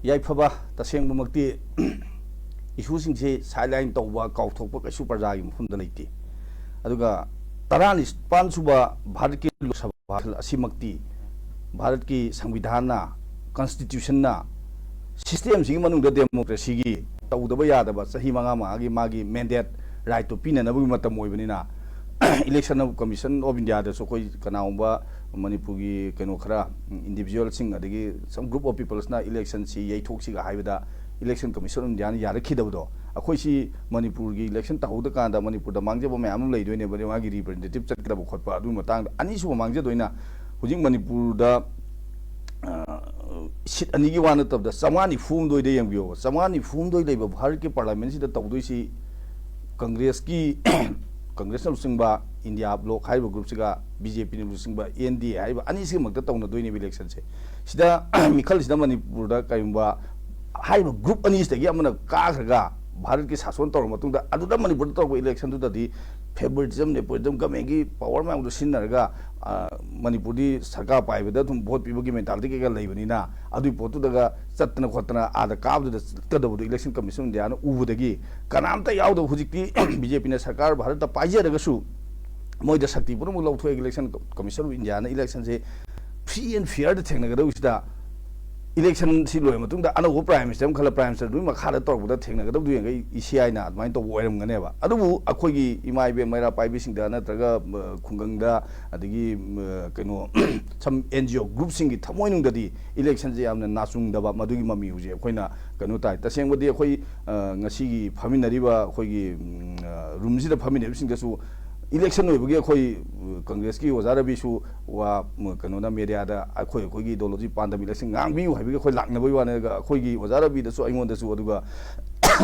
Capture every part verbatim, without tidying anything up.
ꯌꯥꯏꯐꯕ꯫ ꯇꯁꯦꯡꯕꯃꯛꯇꯤ ꯏꯁꯨꯁꯤꯡꯁꯤ ꯁꯥꯏꯠꯂꯥꯏꯟ ꯇꯧꯕ, ꯀꯥꯎꯊꯣꯛꯄ ꯀꯩꯁꯨ ꯄ꯭ꯔꯖꯥꯒꯤ ꯃꯐꯝꯗ ꯂꯩꯇꯦ꯫ ꯑꯗꯨꯒ ꯇꯔꯥꯅꯤꯄꯥꯟ ꯁꯨꯕ ꯚꯥꯔꯠꯀꯤ ꯂꯣꯛ ꯁꯚꯥ ꯑꯁꯤꯃꯛꯇꯤ ꯚꯥꯔꯠꯀꯤ ꯁꯪꯕꯤꯙꯥꯟꯅ, ꯀꯟꯁꯇꯤꯇ꯭ꯌꯨꯁꯟꯅ, ꯁꯤꯁꯇꯦꯝꯁꯤꯒꯤ ꯃꯅꯨꯡꯗ ꯗꯦꯃꯣꯀ꯭ꯔꯦꯁꯤꯒꯤ ꯇꯧꯗꯕ ꯌꯥꯗꯕ ꯆꯍꯤ ꯃꯉꯥ ꯃꯉꯥꯒꯤ ꯃꯥꯒꯤ ꯃꯦꯟꯗꯦꯠ ꯔꯥꯏꯠꯇꯨ ꯄꯤꯅꯅꯕꯒꯤ ꯃꯇꯝ ꯑꯣꯏꯕꯅꯤꯅ, Election Commission of Indiaꯗꯁꯨ ꯑꯩꯈꯣꯏ ꯀꯅꯥꯒꯨꯝꯕ ꯃꯅꯤꯄꯨꯔꯒꯤ ꯀꯩꯅꯣ ꯈꯔ, individualꯁꯤꯡ ꯑꯗꯒꯤ some group of peopleꯁꯅ electionꯁꯤ ꯌꯩꯊꯣꯛꯁꯤꯒ ꯍꯥꯏꯕꯗ Election Commission of Indiaꯅ ꯌꯥꯔꯛꯈꯤꯗꯕꯗꯣ, ꯑꯩꯈꯣꯏꯁꯤ ꯃꯅꯤꯄꯨꯔꯒꯤ election ꯇꯧꯍꯧꯗ ꯀꯥꯟꯗ ꯃꯅꯤꯄꯨꯔꯗ ꯃꯥꯡꯖꯕ ꯃꯌꯥꯝ ꯑꯃ ꯂꯩꯗꯣꯏꯅꯦꯕ, ꯃꯥꯒꯤ representative ꯆꯠꯀꯗꯕ ꯈꯣꯠꯄ ꯑꯗꯨꯒꯤ ꯃꯇꯥꯡꯗ꯫ ꯑꯅꯤꯁꯨꯕ ꯃꯥꯡꯖꯗꯣꯏꯅ ꯍꯧꯖꯤꯛ ꯃꯅꯤꯄꯨꯔꯗ, ꯑ, ꯁꯤꯠ ꯑꯅꯤꯒꯤ ꯋꯥ ꯅꯠꯇꯕꯗ ꯆꯥꯝꯃꯉꯥ ꯅꯤꯐꯨ ꯍꯨꯝꯗꯣꯏꯗ ꯌꯦꯡꯕꯤꯌꯣꯕ, ꯆꯥꯝꯃꯉꯥ ꯅꯤꯐꯨ ꯍꯨꯝꯗꯣꯏ ꯂꯩꯕ ꯚꯥꯔꯠꯀꯤ ꯄꯥꯔꯂꯥꯃꯦꯟꯁꯤꯗ ꯇꯧꯗꯣꯏꯁꯤ ꯀꯪꯒ꯭ꯔꯦꯁꯀꯤ, ꯀꯪꯒ꯭ꯔꯦꯁꯅ ꯂꯨꯆꯤꯡꯕ ꯏꯟꯗꯤꯌꯥ ꯕ꯭ꯂꯣꯛ ꯍꯥꯏꯔꯤꯕ ꯒ꯭ꯔꯨꯞꯁꯤꯒ ꯕꯤ ꯖꯦ ꯄꯤꯅ ꯂꯨꯆꯤꯡꯕ ꯑꯦꯟ ꯗꯤ ꯑꯦ ꯍꯥꯏꯔꯤꯕ ꯑꯅꯤꯁꯤꯒꯃꯛꯇ ꯇꯧꯅꯗꯣꯏꯅꯦꯕ electionꯁꯦ꯫ ꯁꯤꯗ ꯃꯤꯈꯜꯁꯤꯗ ꯃꯅꯤꯄꯨꯔꯗ ꯀꯔꯤꯒꯨꯝꯕ ꯍꯥꯏꯔꯤꯕ ꯒ꯭ꯔꯨꯞ ꯑꯅꯤꯁꯤꯗꯒꯤ ꯑꯃꯅ ꯀꯥꯈ꯭ꯔꯒ ꯚꯥꯔꯠꯀꯤ ꯁꯥꯁꯣꯟ ꯇꯧꯔꯕ ꯃꯇꯨꯡꯗ, ꯑꯗꯨꯗ ꯃꯅꯤꯄꯨꯔꯗ ꯇꯧꯔꯛꯄ electionꯗꯨꯗꯗꯤ favoritism, nepotism, governmentꯀꯤ power ꯃꯌꯥꯝꯗꯣ ꯁꯤꯖꯤꯟꯅꯔꯒ, ꯑ, ꯃꯅꯤꯄꯨꯔꯗꯤ ꯁꯔꯀꯥꯔ ꯄꯥꯏꯕꯗ ꯑꯗꯨꯝ vote ꯄꯤꯕꯒꯤ mentality ꯀꯩꯀꯥ ꯂꯩꯕꯅꯤꯅ, ꯑꯗꯨꯒꯤ ꯄꯣꯠꯇꯨꯗꯒ ꯆꯠꯇꯅ ꯈꯣꯠꯇꯅ ꯑꯥꯗ ꯀꯥꯕꯗꯨꯗ ꯆꯠꯀꯗꯕꯗꯣ Election Commission of Indiaꯅ ꯎꯕꯗꯒꯤ ꯀꯅꯥꯝꯇ ꯌꯥꯎꯗꯕ ꯍꯧꯖꯤꯛꯇꯤ ꯕꯤ ꯖꯦ ꯄꯤꯅ ꯁꯔꯀꯥꯔ ꯚꯥꯔꯠꯇ ꯄꯥꯏꯖꯔꯒꯁꯨ ꯃꯣꯏꯗ ꯁꯛꯇꯤ ꯄꯨꯝꯅꯃꯛ ꯂꯧꯊꯣꯛꯑꯦ꯫ Election Commission of Indiaꯅ electionꯁꯦ free and fairꯗ ꯊꯦꯡꯅꯒꯗꯧꯕꯁꯤꯗ, electionꯁꯤ ꯂꯣꯏꯔ ꯃꯇꯨꯡꯗ ꯑꯅꯧꯕ Prime Minister ꯑꯃ ꯈꯜꯂ, Prime Ministerꯗꯨꯒꯤ ꯃꯈꯥꯗ ꯇꯧꯔꯛꯄꯗ ꯊꯦꯡꯅꯒꯗꯕꯗꯨ ꯌꯦꯡꯉꯒ ꯏ ꯁꯤ ꯑꯥꯏꯅ ꯑꯗꯨꯃꯥꯏꯅ ꯇꯧꯕ ꯑꯣꯏꯔꯝꯒꯅꯦꯕ꯫ ꯑꯗꯨꯕꯨ ꯑꯩꯈꯣꯏꯒꯤ ꯏꯃꯥ ꯏꯕꯦꯟ ꯃꯩꯔꯥ ꯄꯥꯏꯕꯤꯁꯤꯡꯗ ꯅꯠꯇ꯭ꯔꯒ, ꯑ, ꯈꯨꯡꯒꯪꯗ, ꯑꯗꯒꯤ, ꯎꯝ, ꯑ, ꯀꯩꯅꯣ, some N G O groupꯁꯤꯡꯒꯤ ꯊꯃꯣꯏꯅꯨꯡꯗꯗꯤ electionꯁꯦ ꯌꯥꯝꯅ ꯅꯥꯆꯨꯡꯗꯕ, ꯃꯗꯨꯒꯤ ꯃꯃꯤ ꯍꯧꯖꯤꯛ ꯑꯩꯈꯣꯏꯅ ꯀꯩꯅꯣ ꯇꯥꯏ꯫ ꯇꯁꯦꯡꯕꯗꯤ ꯑꯩꯈꯣꯏ, ꯑ, ꯉꯁꯤꯒꯤ ꯐꯝꯃꯤꯟꯅꯔꯤꯕ ꯑꯩꯈꯣꯏꯒꯤ, ꯎꯝ, ꯑ, roomꯁꯤꯗ ꯐꯝꯃꯤꯟꯅꯔꯤꯕꯁꯤꯡꯗꯁꯨ election ꯑꯣꯏꯕꯒꯤ ꯑꯩꯈꯣꯏ, ꯑ, ꯀꯪꯒ꯭ꯔꯦꯁꯀꯤ ꯑꯣꯖꯥ ꯔꯕꯤꯁꯨ ꯋꯥ, ꯎꯝ, ꯀꯩꯅꯣꯅ mediaꯗ ꯑꯩꯈꯣꯏ, ꯑꯩꯈꯣꯏꯒꯤ ideology ꯄꯥꯟꯗꯕ election ꯉꯥꯡꯕꯤꯌꯨ ꯍꯥꯏꯕꯒꯤ ꯑꯩꯈꯣꯏ ꯂꯥꯛꯅꯕꯒꯤ ꯋꯥꯅꯤ꯫ ꯑꯗꯨꯒ ꯑꯩꯈꯣꯏꯒꯤ ꯑꯣꯖꯥ ꯔꯕꯤꯗꯁꯨ, ꯑꯩꯉꯣꯟꯗꯁꯨ, ꯑꯗꯨꯒ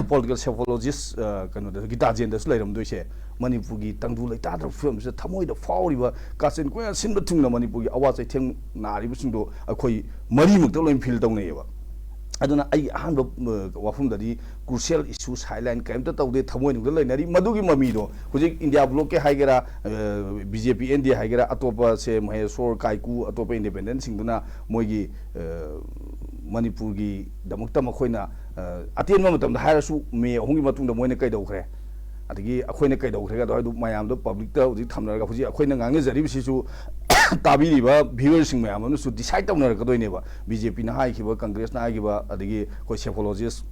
political psychologist, ꯑ, ꯀꯩꯅꯣꯗ, ꯒꯤꯇꯥꯖꯦꯟꯗꯁꯨ ꯂꯩꯔꯝꯗꯣꯏꯁꯦ꯫ ꯃꯅꯤꯄꯨꯔꯒꯤ ꯇꯪꯗꯨ ꯂꯩꯇꯥꯗ꯭ꯔꯕ ꯐꯤꯕꯝꯁꯤꯗ ꯊꯃꯣꯏꯗ ꯐꯥꯎꯔꯤꯕ ꯀꯥꯆꯤꯟ ꯀꯣꯌꯥ ꯁꯤꯟꯕ ꯊꯨꯡꯅ ꯃꯅꯤꯄꯨꯔꯒꯤ ꯑꯋꯥ ꯆꯩꯊꯦꯡ ꯅꯥꯔꯤꯕꯁꯤꯡꯗꯣ ꯑꯩꯈꯣꯏ ꯃꯔꯤꯃꯛꯇ ꯂꯣꯏꯅ feel ꯇꯧꯅꯩꯌꯦꯕ꯫ ꯑꯗꯨꯅ ꯑꯩꯒꯤ ꯑꯍꯥꯟꯕ, ꯑ, ꯋꯥꯐꯝꯗꯗꯤ crucial issue, sideline ꯀꯔꯤꯝꯇ ꯇꯧꯗꯦ, ꯊꯃꯣꯏꯅꯨꯡꯗ ꯂꯩꯅꯔꯤ꯫ ꯃꯗꯨꯒꯤ ꯃꯃꯤꯗꯣ ꯍꯧꯖꯤꯛ ꯏꯟꯗꯤꯌꯥ ꯕ꯭ꯂꯣꯛꯀꯤ ꯍꯥꯏꯒꯦꯔꯥ, ꯑ, ꯕꯤ ꯖꯦ ꯄꯤ, ꯑꯦꯟ ꯗꯤ ꯑꯦ ꯍꯥꯏꯒꯦꯔꯥ, ꯑꯇꯣꯞꯄꯁꯦ ꯃꯍꯦꯁꯣꯔ, ꯀꯥꯏꯀꯨ, ꯑꯇꯣꯞꯄ independentꯁꯤꯡꯗꯨꯅ ꯃꯣꯏꯒꯤ, ꯑ, ꯃꯅꯤꯄꯨꯔꯒꯤꯗꯃꯛꯇ ꯃꯈꯣꯏꯅ, ꯑ, ꯑꯇꯦꯟꯕ ꯃꯇꯝꯗ ꯍꯥꯏꯔꯁꯨ ꯃꯦ ꯑꯍꯨꯝꯒꯤ ꯃꯇꯨꯡꯗ ꯃꯣꯏꯅ ꯀꯩꯗꯧꯈ꯭ꯔꯦ, ꯑꯗꯒꯤ ꯑꯩꯈꯣꯏꯅ ꯀꯩꯗꯧꯈ꯭ꯔꯦ ꯑꯗꯣ ꯍꯥꯏꯗꯨ ꯃꯌꯥꯝꯗꯣ ꯄꯕ꯭ꯂꯤꯛꯇ ꯍꯧꯖꯤꯛ ꯊꯝꯅꯔꯒ ꯍꯧꯖꯤꯛ ꯑꯩꯈꯣꯏꯅ ꯉꯥꯡꯅꯖꯔꯤꯕꯁꯤꯁꯨ ꯇꯥꯕꯤꯔꯤꯕ ꯚ꯭ꯌꯨꯋꯔꯁꯤꯡ ꯃꯌꯥꯝ ꯑꯃꯅꯁꯨ ꯗꯤꯁꯥꯏꯠ ꯇꯧꯅꯔꯛꯀꯗꯣꯏꯅꯦꯕ꯫ ꯕꯤ ꯖꯦ ꯄꯤꯅ ꯍꯥꯏꯈꯤꯕ, ꯀꯪꯒ꯭ꯔꯦꯁꯅ ꯍꯥꯏꯈꯤꯕ, ꯑꯗꯒꯤ ꯑꯩꯈꯣꯏ ꯁꯦꯐꯣꯂꯣꯖꯤꯁ,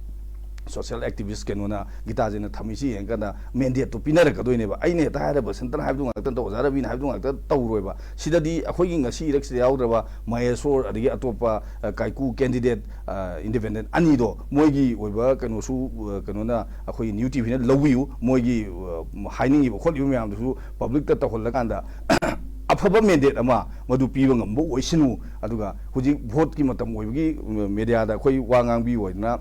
ꯁꯣꯁꯤꯌꯦꯜ ꯑꯦꯛꯇꯤꯚꯤꯁ ꯀꯩꯅꯣꯅ, ꯒꯤꯇꯥꯖꯤꯠꯅ ꯊꯝꯃꯤꯁꯤ ꯌꯦꯡꯉꯀꯥꯟꯗ ꯃꯦꯟꯗꯦꯠꯇꯣ ꯄꯤꯅꯔꯛꯀꯗꯣꯏꯅꯦꯕ꯫ ꯑꯩꯅ ꯍꯦꯛꯇ ꯍꯥꯏꯔꯕ ꯁꯦꯟꯇꯔ ꯍꯥꯏꯕꯗꯨ ꯉꯥꯛꯇ ꯇꯧ, ꯑꯣꯖꯥ ꯔꯕꯤꯅ ꯍꯥꯏꯕꯗꯨ ꯉꯥꯛꯇ ꯇꯧꯔꯣꯏꯕ꯫ ꯁꯤꯗꯗꯤ ꯑꯩꯈꯣꯏꯒꯤ ꯉꯁꯤ ꯏꯔꯛꯁꯤꯗ ꯌꯥꯎꯗ꯭ꯔꯕ ꯃꯍꯦꯁꯣꯔ, ꯑꯗꯒꯤ ꯑꯇꯣꯞꯄ, ꯑ, ꯀꯥꯏꯀꯨ ꯀꯦꯟꯗꯤꯗꯦꯠ, ꯑ, ꯏꯟꯗꯤꯄꯦꯟꯗꯦꯟ ꯑꯅꯤꯗꯣ ꯃꯣꯏꯒꯤ ꯑꯣꯏꯕ ꯀꯩꯅꯣꯁꯨ, ꯑ, ꯀꯩꯅꯣꯅ ꯑꯩꯈꯣꯏꯒꯤ ꯅ꯭ꯌꯨ ꯇꯤ ꯚꯤꯅ ꯂꯧꯕꯤꯌꯨ, ꯃꯣꯏꯒꯤ, ꯑ, ꯍꯥꯏꯅꯤꯡꯉꯤꯕ ꯈꯣꯠꯂꯤꯕ ꯃꯌꯥꯝꯗꯨꯁꯨ ꯄꯕ꯭ꯂꯤꯛꯇ ꯇꯧꯍꯜꯂꯀꯥꯟꯗ ꯑꯐꯕ ꯃꯦꯟꯗꯦꯠ ꯑꯃ ꯃꯗꯨ ꯄꯤꯕ ꯉꯝꯕ ꯑꯣꯏꯁꯅꯨ꯫ ꯑꯗꯨꯒ ꯍꯧꯖꯤꯛ ꯚꯣꯠꯀꯤ ꯃꯇꯝ ꯑꯣꯏꯕꯒꯤ, ꯎꯝ, ꯃꯦꯗꯤꯌꯥꯗ ꯑꯩꯈꯣꯏ ꯋꯥ ꯉꯥꯡꯕꯤꯌꯨ ꯍꯥꯏꯗꯅ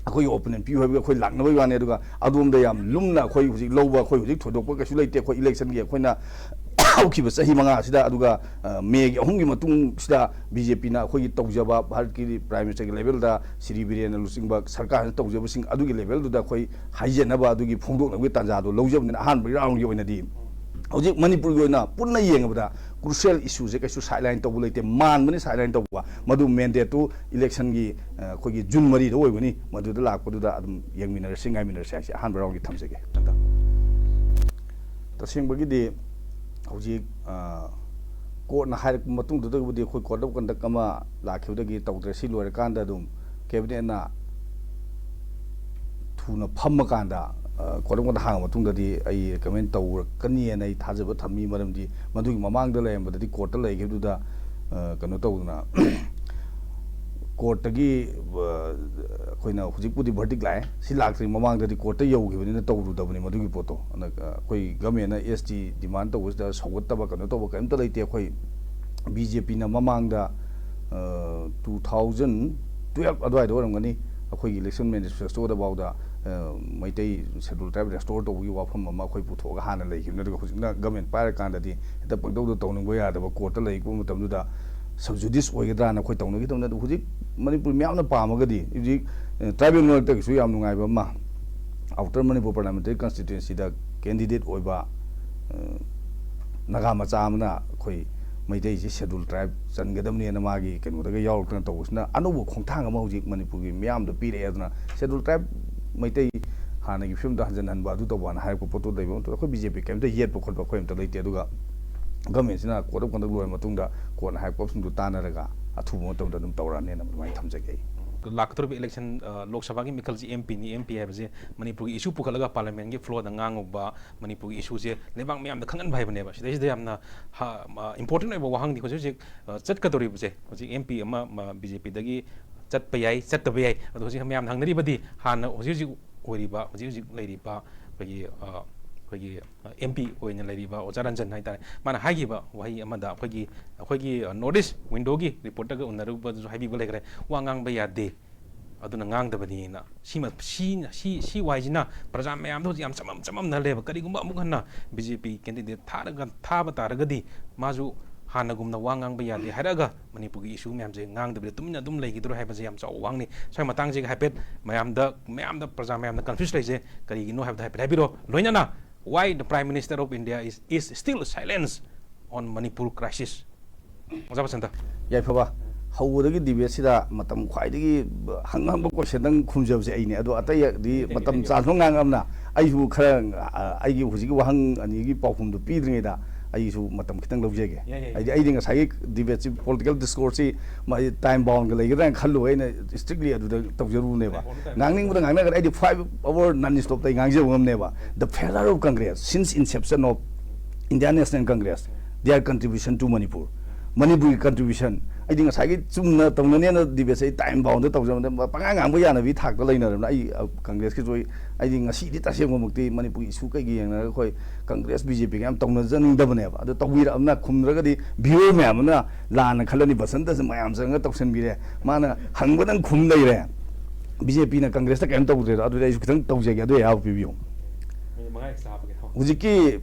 ꯑꯩꯈꯣꯏꯒꯤ ꯑꯣꯄꯤꯅꯤꯌꯟ ꯄꯤꯌꯨ ꯍꯥꯏꯕꯒꯤ ꯑꯩꯈꯣꯏ ꯂꯥꯛꯅꯕꯒꯤ ꯋꯥꯅꯤ꯫ ꯑꯗꯨꯒ ꯑꯗꯣꯝꯗ ꯌꯥꯝ ꯂꯨꯝꯅ ꯑꯩꯈꯣꯏ ꯍꯧꯖꯤꯛ ꯂꯧꯕ, ꯑꯩꯈꯣꯏ ꯍꯧꯖꯤꯛ ꯊꯣꯏꯗꯣꯛꯄ ꯀꯩꯁꯨ ꯂꯩꯇꯦ꯫ ꯑꯩꯈꯣꯏ ꯏꯂꯦꯛꯁꯟꯒꯤ ꯑꯩꯈꯣꯏꯅ ꯍꯧꯈꯤꯕ ꯆꯍꯤ ꯃꯉꯥ ꯑꯁꯤꯗ, ꯑꯗꯨꯒ, ꯑ, ꯃꯦꯒꯤ ꯑꯍꯨꯝꯒꯤ ꯃꯇꯨꯡꯁꯤꯗ ꯕꯤ ꯖꯦ ꯄꯤꯅ ꯑꯩꯈꯣꯏꯒꯤ ꯇꯧꯖꯕ, ꯚꯥꯔꯠꯀꯤ ꯄ꯭ꯔꯥꯏꯝ ꯃꯤꯅꯤꯁꯇꯔꯒꯤ ꯂꯦꯚꯦꯜꯗ ꯁ꯭ꯔꯤ ꯕꯤꯔꯦꯟꯅ ꯂꯨꯆꯤꯡꯕ ꯁꯔꯀꯥꯔꯅ ꯇꯧꯖꯕꯁꯤꯡ ꯑꯗꯨꯒꯤ ꯂꯦꯚꯦꯜꯗꯨꯗ ꯑꯩꯈꯣꯏ ꯍꯥꯏꯖꯅꯕ ꯑꯗꯨꯒꯤ ꯐꯣꯡꯗꯣꯛꯅꯕꯒꯤ ꯇꯥꯟꯖꯥꯗꯣ ꯂꯧꯖꯕꯅꯤꯅ ꯑꯍꯥꯟꯕ ꯔꯥꯎꯟꯒꯤ ꯑꯣꯏꯅꯗꯤ ꯍꯧꯖꯤꯛ ꯃꯅꯤꯄꯨꯔꯒꯤ ꯑꯣꯏꯅ ꯄꯨꯟꯅ ꯌꯦꯡꯉꯕꯗ ꯀ꯭ꯔꯨꯁꯤꯌꯦꯜ ꯏꯁꯨꯁꯦ ꯀꯩꯁꯨ ꯁꯥꯏꯠꯂꯥꯏꯟ ꯇꯧꯕ ꯂꯩꯇꯦ꯫ ꯃꯥꯟꯕꯅꯤ ꯁꯥꯏꯠꯂꯥꯏꯟ ꯇꯧꯕ꯫ ꯃꯗꯨ ꯃꯦꯟꯗꯦꯠꯇꯨ ꯏꯂꯦꯛꯁꯟꯒꯤ, ꯑ, ꯑꯩꯈꯣꯏꯒꯤ ꯖꯨꯟ ꯃꯔꯤꯗ ꯑꯣꯏꯕꯅꯤ꯫ ꯃꯗꯨꯗ ꯂꯥꯛꯄꯗꯨꯗ ꯑꯗꯨꯝ ꯌꯦꯡꯃꯤꯟꯅꯔꯁꯤ, ꯉꯥꯏꯃꯤꯟꯅꯔꯁꯤ ꯍꯥꯏꯁꯦ ꯑꯍꯥꯟꯕ ꯔꯥꯎꯟꯒꯤ ꯊꯝꯖꯒꯦ꯫ ꯇꯁꯦꯡꯕꯒꯤꯗꯤ ꯍꯧꯖꯤꯛ, ꯑ, ꯀꯣꯔꯠꯅ ꯍꯥꯏꯔꯛꯄ ꯃꯇꯨꯡꯗꯨꯗꯕꯨꯗꯤ ꯑꯩꯈꯣꯏ ꯀꯣꯔꯠ ꯑꯣꯐ ꯀꯟꯗꯛ ꯑꯃ ꯂꯥꯛꯈꯤꯕꯗꯒꯤ ꯇꯧꯗ꯭ꯔꯦ꯫ ꯁꯤ ꯂꯣꯏꯔꯀꯥꯟꯗ ꯑꯗꯨꯝ ꯀꯦꯕꯤꯅꯦꯠꯅ ꯊꯨꯅ ꯐꯝꯃꯀꯥꯟꯗ, ꯑ, ꯀꯣꯔꯠ ꯑꯣꯐ ꯀꯟꯗꯛ ꯍꯥꯡꯉ ꯃꯇꯨꯡꯗꯗꯤ ꯑꯩ ꯔꯤꯀꯃꯦꯟ ꯇꯧꯔꯛꯀꯅꯤꯅ ꯑꯩ ꯊꯥꯖꯕ ꯊꯝꯃꯤ꯫ ꯃꯔꯝꯗꯤ ꯃꯗꯨꯒꯤ ꯃꯃꯥꯡꯗ ꯂꯩꯔꯝꯕꯗꯗꯤ ꯀꯣꯔꯠꯇ ꯂꯩꯈꯤꯕꯗꯨꯗ, ꯑ, ꯀꯩꯅꯣ ꯇꯧꯗꯅ ꯀꯣꯔꯠꯇꯒꯤ, ꯑ, ꯑꯩꯈꯣꯏꯅ ꯍꯧꯖꯤꯛꯄꯨꯗꯤ ꯚꯔꯗꯤꯛ ꯂꯥꯛꯑꯦ, ꯁꯤ ꯂꯥꯛꯇ꯭ꯔꯤ ꯃꯃꯥꯡꯗꯗꯤ ꯀꯣꯔꯠꯇ ꯌꯧꯈꯤꯕꯅꯤꯅ ꯇꯧꯔꯨꯗꯕꯅꯤ ꯃꯗꯨꯒꯤ ꯄꯣꯠꯇꯣ꯫ ꯑꯗ, ꯑ, ꯑꯩꯈꯣꯏ ꯒꯃꯦꯟꯅ ꯑꯦꯁ ꯇꯤ ꯗꯤꯃꯥꯟ ꯇꯧꯕꯁꯤꯗ ꯁꯧꯒꯠꯇꯕ ꯀꯩꯅꯣ ꯇꯧꯕ ꯀꯔꯤꯝꯇ ꯂꯩꯇꯦ꯫ ꯑꯩꯈꯣꯏ ꯕꯤ ꯖꯦ ꯄꯤꯅ ꯃꯃꯥꯡꯗ, ꯑ, ꯇꯨ ꯊꯥꯎꯖꯟ ꯇꯨꯌꯦꯜꯞ ꯑꯗꯨꯋꯥꯏꯗ ꯑꯣꯏꯔꯝꯒꯅꯤ, ꯑꯩꯈꯣꯏꯒꯤ ꯏꯂꯦꯛꯁꯟ ꯃꯦꯅꯤꯐꯦꯁꯇꯣꯗ ꯐꯥꯎꯗ, ꯑ, ꯃꯩꯇꯩ ꯁꯦꯗꯨꯜ ꯇ꯭ꯔꯥꯏꯕ ꯔꯦꯁꯇꯣꯔ ꯇꯧꯕꯒꯤ ꯋꯥꯐꯝ ꯑꯃ ꯑꯩꯈꯣꯏ ꯄꯨꯊꯣꯛꯑꯒ ꯍꯥꯟꯅ ꯂꯩꯈꯤꯕꯅꯤ꯫ ꯑꯗꯨꯒ ꯍꯧꯖꯤꯛꯅ ꯒꯃꯦꯟ ꯄꯥꯏꯔꯀꯥꯟꯗꯗꯤ ꯍꯦꯛꯇ ꯄꯪꯇꯧꯗ ꯇꯧꯅꯤꯡꯕ ꯌꯥꯗꯕ, ꯀꯣꯔꯠꯇ ꯂꯩꯔꯛꯄ ꯃꯇꯝꯗꯨꯗ ꯁꯕꯖꯨꯗꯤꯁ ꯑꯣꯏꯒꯗ꯭ꯔꯥꯅ ꯑꯩꯈꯣꯏ ꯇꯧꯅꯈꯤꯗꯕꯅꯤ꯫ ꯑꯗꯨ ꯍꯧꯖꯤꯛ ꯃꯅꯤꯄꯨꯔ ꯃꯤꯌꯥꯝꯅ ꯄꯥꯝꯃꯒꯗꯤ ꯍꯧꯖꯤꯛ, ꯑ, ꯇ꯭ꯔꯥꯏꯕꯦꯜ ꯃꯔꯛꯇꯒꯤꯁꯨ ꯌꯥꯝ ꯅꯨꯡꯉꯥꯏꯕ ꯑꯃ, ꯑꯥꯎꯇꯔ ꯃꯅꯤꯄꯨꯔ ꯄꯥꯔꯂꯤꯌꯥꯃꯦꯟꯇꯔꯤ ꯀꯟꯁꯇꯤꯇ꯭ꯋꯦꯟꯁꯤꯗ ꯀꯦꯟꯗꯤꯗꯦꯠ ꯑꯣꯏꯕ, ꯑ, ꯅꯥꯒꯥ ꯃꯆꯥ ꯑꯃꯅ ꯑꯩꯈꯣꯏ ꯃꯩꯇꯩꯁꯦ ꯁꯦꯗꯨꯜ ꯇ꯭ꯔꯥꯏꯕ ꯆꯟꯒꯗꯕꯅꯦꯅ ꯃꯥꯒꯤ ꯀꯩꯅꯣꯗꯒ ꯌꯥꯎꯔꯛꯇꯅ ꯇꯧꯕꯁꯤꯅ ꯑꯅꯧꯕ ꯈꯣꯡꯊꯥꯡ ꯑꯃ ꯍꯧꯖꯤꯛ ꯃꯅꯤꯄꯨꯔꯒꯤ ꯃꯤꯌꯥꯝꯗ ꯄꯤꯔꯛꯑꯦ꯫ ꯑꯗꯨꯅ ꯁꯦꯗꯨꯜ ꯇ꯭ꯔꯥꯏꯕ ꯃꯩꯇꯩ ꯍꯥꯟꯅꯒꯤ ꯐꯤꯕꯝꯗ ꯍꯟꯖꯤꯟꯍꯟꯕ, ꯑꯗꯨ ꯇꯧꯕꯅ ꯍꯥꯏꯔꯛꯄ ꯄꯣꯠꯇꯨ ꯂꯩꯕ ꯃꯇꯝꯗ ꯑꯩꯈꯣꯏ ꯕꯤ ꯖꯦ ꯄꯤ ꯀꯔꯤꯝꯇ ꯌꯦꯠꯄ ꯈꯣꯠꯄ ꯑꯩꯈꯣꯏ ꯑꯝꯇ ꯂꯩꯇꯦ꯫ ꯑꯗꯨꯒ ꯒꯃꯦꯟꯁꯤꯅ ꯀꯣꯗ ꯑꯣꯐ ꯀꯟꯗꯛ ꯂꯣꯏꯔ ꯃꯇꯨꯡꯗ ꯀꯣꯟꯅ ꯍꯥꯏꯔꯛꯄꯁꯤꯡꯗꯨ ꯇꯥꯟꯅꯔꯒ ꯑꯊꯨꯕ ꯃꯇꯝꯗ ꯑꯗꯨꯝ ꯇꯧꯔꯛꯑꯅꯦꯅ ꯑꯗꯨꯃꯥꯏꯅ ꯊꯝꯖꯒꯦ ꯑꯩ꯫ ꯂꯥꯛꯀꯗꯧꯔꯤꯕ ꯏꯂꯦꯛꯁꯟ, ꯑ, ꯂꯣꯛ ꯁꯚꯥꯒꯤ ꯃꯤꯈꯜꯁꯤ ꯑꯦꯝ ꯄꯤꯅꯤ꯫ ꯑꯦꯝ ꯄꯤ ꯍꯥꯏꯕꯁꯦ ꯃꯅꯤꯄꯨꯔꯒꯤ ꯏꯁꯨ ꯄꯨꯈꯠꯂꯒ ꯄꯥꯔꯂꯤꯌꯥꯃꯦꯟꯒꯤ ꯐ꯭ꯂꯣꯔꯗ ꯉꯥꯡꯉꯨꯕ, ꯃꯅꯤꯄꯨꯔꯒꯤ ꯏꯁꯨꯁꯦ ꯂꯩꯕꯥꯛ ꯃꯌꯥꯝꯗ ꯈꯪꯍꯟꯕ ꯍꯥꯏꯕꯅꯦꯕ꯫ ꯁꯤꯗꯩꯁꯤꯗ ꯌꯥꯝꯅ ꯍ-, ꯑ, ꯏꯝꯄꯣꯔꯇꯦꯟ ꯑꯣꯏꯕ ꯋꯥꯍꯪꯗꯤ ꯍꯧꯖꯤꯛ ꯍꯧꯖꯤꯛ, ꯑ, ꯆꯠꯀꯗꯧꯔꯤꯕꯁꯦ, ꯍꯧꯖꯤꯛ ꯑꯦꯝ ꯄꯤ ꯑꯃ, ꯑꯃ ꯕꯤ ꯖꯦ ꯄꯤꯗꯒꯤ ꯆꯠꯄ ꯌꯥꯏ, ꯆꯠꯇꯕ ꯌꯥꯏ꯫ ꯑꯗꯣ ꯍꯧꯖꯤꯛ ꯃꯌꯥꯝꯅ ꯍꯪꯅꯔꯤꯕꯗꯤ ꯍꯥꯟꯅ ꯍꯧꯖꯤꯛ ꯍꯧꯖꯤꯛ ꯑꯣꯏꯔꯤꯕ, ꯍꯧꯖꯤꯛ ꯍꯧꯖꯤꯛ ꯂꯩꯔꯤꯕ ꯑꯩꯈꯣꯏꯒꯤ, ꯑ, ꯑꯩꯈꯣꯏꯒꯤ, ꯑ, ꯑꯦꯝ ꯄꯤ ꯑꯣꯏꯅ ꯂꯩꯔꯤꯕ ꯑꯣꯖꯥ ꯔꯟꯖꯟ ꯍꯥꯏꯇꯥꯔꯦ, ꯃꯥꯅ ꯍꯥꯏꯈꯤꯕ ꯋꯥꯍꯩ ꯑꯃꯗ ꯑꯩꯈꯣꯏꯒꯤ, ꯑꯩꯈꯣꯏꯒꯤ, ꯑ, ꯅꯣꯔꯠ ꯏꯁ ꯋꯤꯟꯗꯣꯒꯤ ꯔꯤꯄꯣꯔꯇꯔꯒ ꯎꯅꯔꯨꯕꯗꯁꯨ ꯍꯥꯏꯕꯤꯕ ꯂꯩꯈ꯭ꯔꯦ, "ꯋꯥ ꯉꯥꯡꯕ ꯌꯥꯗꯦ, ꯑꯗꯨꯅ ꯉꯥꯡꯗꯕꯅꯤꯅ"꯫ ꯁꯤꯃ-, ꯁꯤ, ꯁꯤ, ꯁꯤ ꯋꯥꯍꯩꯁꯤꯅ ꯄ꯭ꯔꯖꯥ ꯃꯌꯥꯝꯗ ꯍꯧꯖꯤꯛ ꯌꯥꯝ ꯆꯃꯝ ꯆꯃꯝꯅꯍꯜꯂꯦꯕ꯫ ꯀꯔꯤꯒꯨꯝꯕ ꯑꯃꯨꯛ ꯍꯟꯅ ꯕꯤ ꯖꯦ ꯄꯤ ꯀꯦꯟꯗꯤꯗꯦꯠ ꯊꯥꯔꯒ, ꯊꯥꯕ ꯇꯥꯔꯒꯗꯤ ꯃꯥꯁꯨ ꯍꯥꯟꯅꯒꯨꯝꯅ ꯋꯥ ꯉꯥꯡꯕ ꯌꯥꯗꯦ ꯍꯥꯏꯔꯛꯑꯒ ꯃꯅꯤꯄꯨꯔꯒꯤ ꯏꯁꯨ ꯃꯌꯥꯝꯁꯦ ꯉꯥꯡꯗꯕꯤꯗ ꯇꯨꯃꯤꯟꯅ ꯑꯗꯨꯝ ꯂꯩꯈꯤꯗꯣꯏꯔꯣ ꯍꯥꯏꯕꯁꯦ ꯌꯥꯝ ꯆꯥꯎꯕ ꯋꯥꯍꯪꯅꯤ꯫ ꯁ꯭ꯋꯥꯏ ꯃꯇꯥꯡꯁꯤꯒ ꯍꯥꯏꯐꯦꯠ ꯃꯌꯥꯝꯗ, ꯃꯌꯥꯝꯗ, ꯄ꯭ꯔꯖꯥ ꯃꯌꯥꯝꯗ ꯀꯟꯐ꯭ꯌꯨꯁ ꯂꯩꯁꯦ ꯀꯔꯤꯒꯤꯅꯣ ꯍꯥꯏꯕꯗꯣ ꯍꯥꯏꯐꯦꯠ ꯍꯥꯏꯕꯤꯔꯣ꯫ ꯂꯣꯏꯅꯅ, "Why the Prime Minister of India is, is still silence on Manipur crisis?" ꯑꯣꯖꯥ ꯕꯁꯟꯇ꯫ ꯌꯥꯏꯐꯕ, ꯍꯧꯕꯗꯒꯤ ꯗꯤꯕꯦꯠꯁꯤꯗ ꯃꯇꯝ ꯈ꯭ꯋꯥꯏꯗꯒꯤ ꯍꯪ ꯍꯪꯕ ꯀꯣꯏꯁꯟꯗꯪ ꯈꯨꯝꯖꯕꯁꯦ ꯑꯩꯅꯦ꯫ ꯑꯗꯣ ꯑꯇꯩꯗꯤ ꯃꯇꯝ ꯆꯥꯟꯁ ꯉꯥꯡꯉꯝꯅ ꯑꯩꯁꯨ ꯈꯔ, ꯑ, ꯑꯩꯒꯤ ꯍꯧꯖꯤꯛꯀꯤ ꯋꯥꯍꯪ ꯑꯅꯤꯒꯤ ꯄꯥꯎꯈꯨꯝꯗꯨ ꯄꯤꯗ꯭ꯔꯤꯉꯩꯗ ꯑꯩꯁꯨ ꯃꯇꯝ ꯈꯤꯇꯪ ꯂꯧꯖꯒꯦ꯫ ꯌꯥꯏ, ꯌꯥꯏ, ꯍꯥꯏꯗꯤ ꯌꯥꯏ꯫ ꯑꯩꯗꯤ ꯉꯁꯥꯏꯒꯤ ꯗꯤꯕꯦꯠꯁꯤ, ꯄꯣꯂꯤꯇꯤꯀꯦꯜ ꯗꯤꯁꯀꯣꯔꯁꯁꯤ ꯃꯥꯒꯤ ꯇꯥꯏꯝ ꯕꯥꯎꯟꯒ ꯂꯩꯒꯗ꯭ꯔꯥ ꯍꯥꯏꯅ ꯈꯜꯂꯨꯕ, ꯑꯩꯅ ꯏꯁꯇ꯭ꯔꯤꯛꯂꯤ ꯑꯗꯨꯗ ꯇꯧꯖꯔꯨꯕꯅꯦꯕ꯫ ꯉꯥꯡꯅꯤꯡꯕꯗ ꯉꯥꯡꯅꯒꯗ꯭ꯔꯥ, ꯑꯩꯗꯤ ꯐꯥꯏꯚ ꯑꯋꯔ ꯅꯟ ꯁ꯭ꯇꯣꯞꯇ ꯑꯩ ꯉꯥꯡꯖꯕ ꯉꯝꯅꯦꯕ꯫ The failure of Congress since inception of Indian National Congress, their contribution to Manipur. ꯃꯅꯤꯄꯨꯔꯒꯤ ꯀꯟꯇ꯭ꯔꯤꯕ꯭ꯌꯨꯁꯟ, ꯑꯩꯗꯤ ꯉꯁꯥꯏꯒꯤ ꯆꯨꯝꯅ ꯇꯧꯅꯅꯦꯅ ꯗꯤꯕꯦꯠꯁꯦ ꯑꯩ ꯇꯥꯏꯝ ꯕꯥꯎꯟꯗ ꯇꯧꯖꯕꯗ ꯄꯉꯥꯡ ꯉꯥꯡꯕ ꯌꯥꯅꯕꯒꯤ ꯊꯥꯛꯇ ꯂꯩꯅꯔꯕꯅꯤꯅ ꯑꯩ, ꯑ, ꯀꯪꯒ꯭ꯔꯦꯁꯀꯤꯁꯨ ꯑꯩ, ꯑꯩꯗꯤ ꯉꯁꯤꯗꯤ ꯇꯁꯦꯡꯕꯃꯛꯇꯤ ꯃꯅꯤꯄꯨꯔꯒꯤ ꯏꯁꯨ ꯀꯩꯒꯤ ꯌꯦꯡꯅꯔꯒ ꯑꯩꯈꯣꯏ ꯀꯪꯒ꯭ꯔꯦꯁ ꯕꯤ ꯖꯦ ꯄꯤꯒ ꯌꯥꯝ ꯇꯧꯅꯖꯅꯤꯡꯗꯕꯅꯦꯕ꯫ ꯑꯗꯨ ꯇꯧꯕꯤꯔꯛꯑꯕꯅ ꯈꯨꯝꯗ꯭ꯔꯒꯗꯤ ꯚ꯭ꯌꯨꯋꯔ ꯃꯌꯥꯝ ꯑꯃꯅ ꯂꯥꯟꯅ ꯈꯜꯂꯅꯤ, ꯕꯁꯟꯇꯁꯦ ꯃꯌꯥꯝ ꯆꯪꯉꯒ ꯇꯧꯁꯟꯕꯤꯔꯦ, ꯃꯥꯅ ꯍꯪꯕꯗꯪ ꯈꯨꯝ ꯂꯩꯔꯦ, ꯕꯤ ꯖꯦ ꯄꯤꯅ ꯀꯪꯒ꯭ꯔꯦꯁꯇ ꯀꯔꯤꯝ ꯇꯧꯗ꯭ꯔꯦꯗꯣ꯫ ꯑꯗꯨꯗꯤ ꯑꯩꯁꯨ ꯈꯤꯇꯪ ꯇꯧꯖꯒꯦ, ꯑꯗꯨ ꯑꯌꯥꯕ ꯄꯤꯕꯤꯌꯨ꯫ ꯃꯤꯅꯤꯠ ꯃꯉꯥ ꯑꯦꯛꯁꯇ꯭ꯔꯥ ꯍꯥꯞꯄꯒꯦ꯫ ꯍꯣꯏ꯫ ꯍꯧꯖꯤꯛꯀꯤ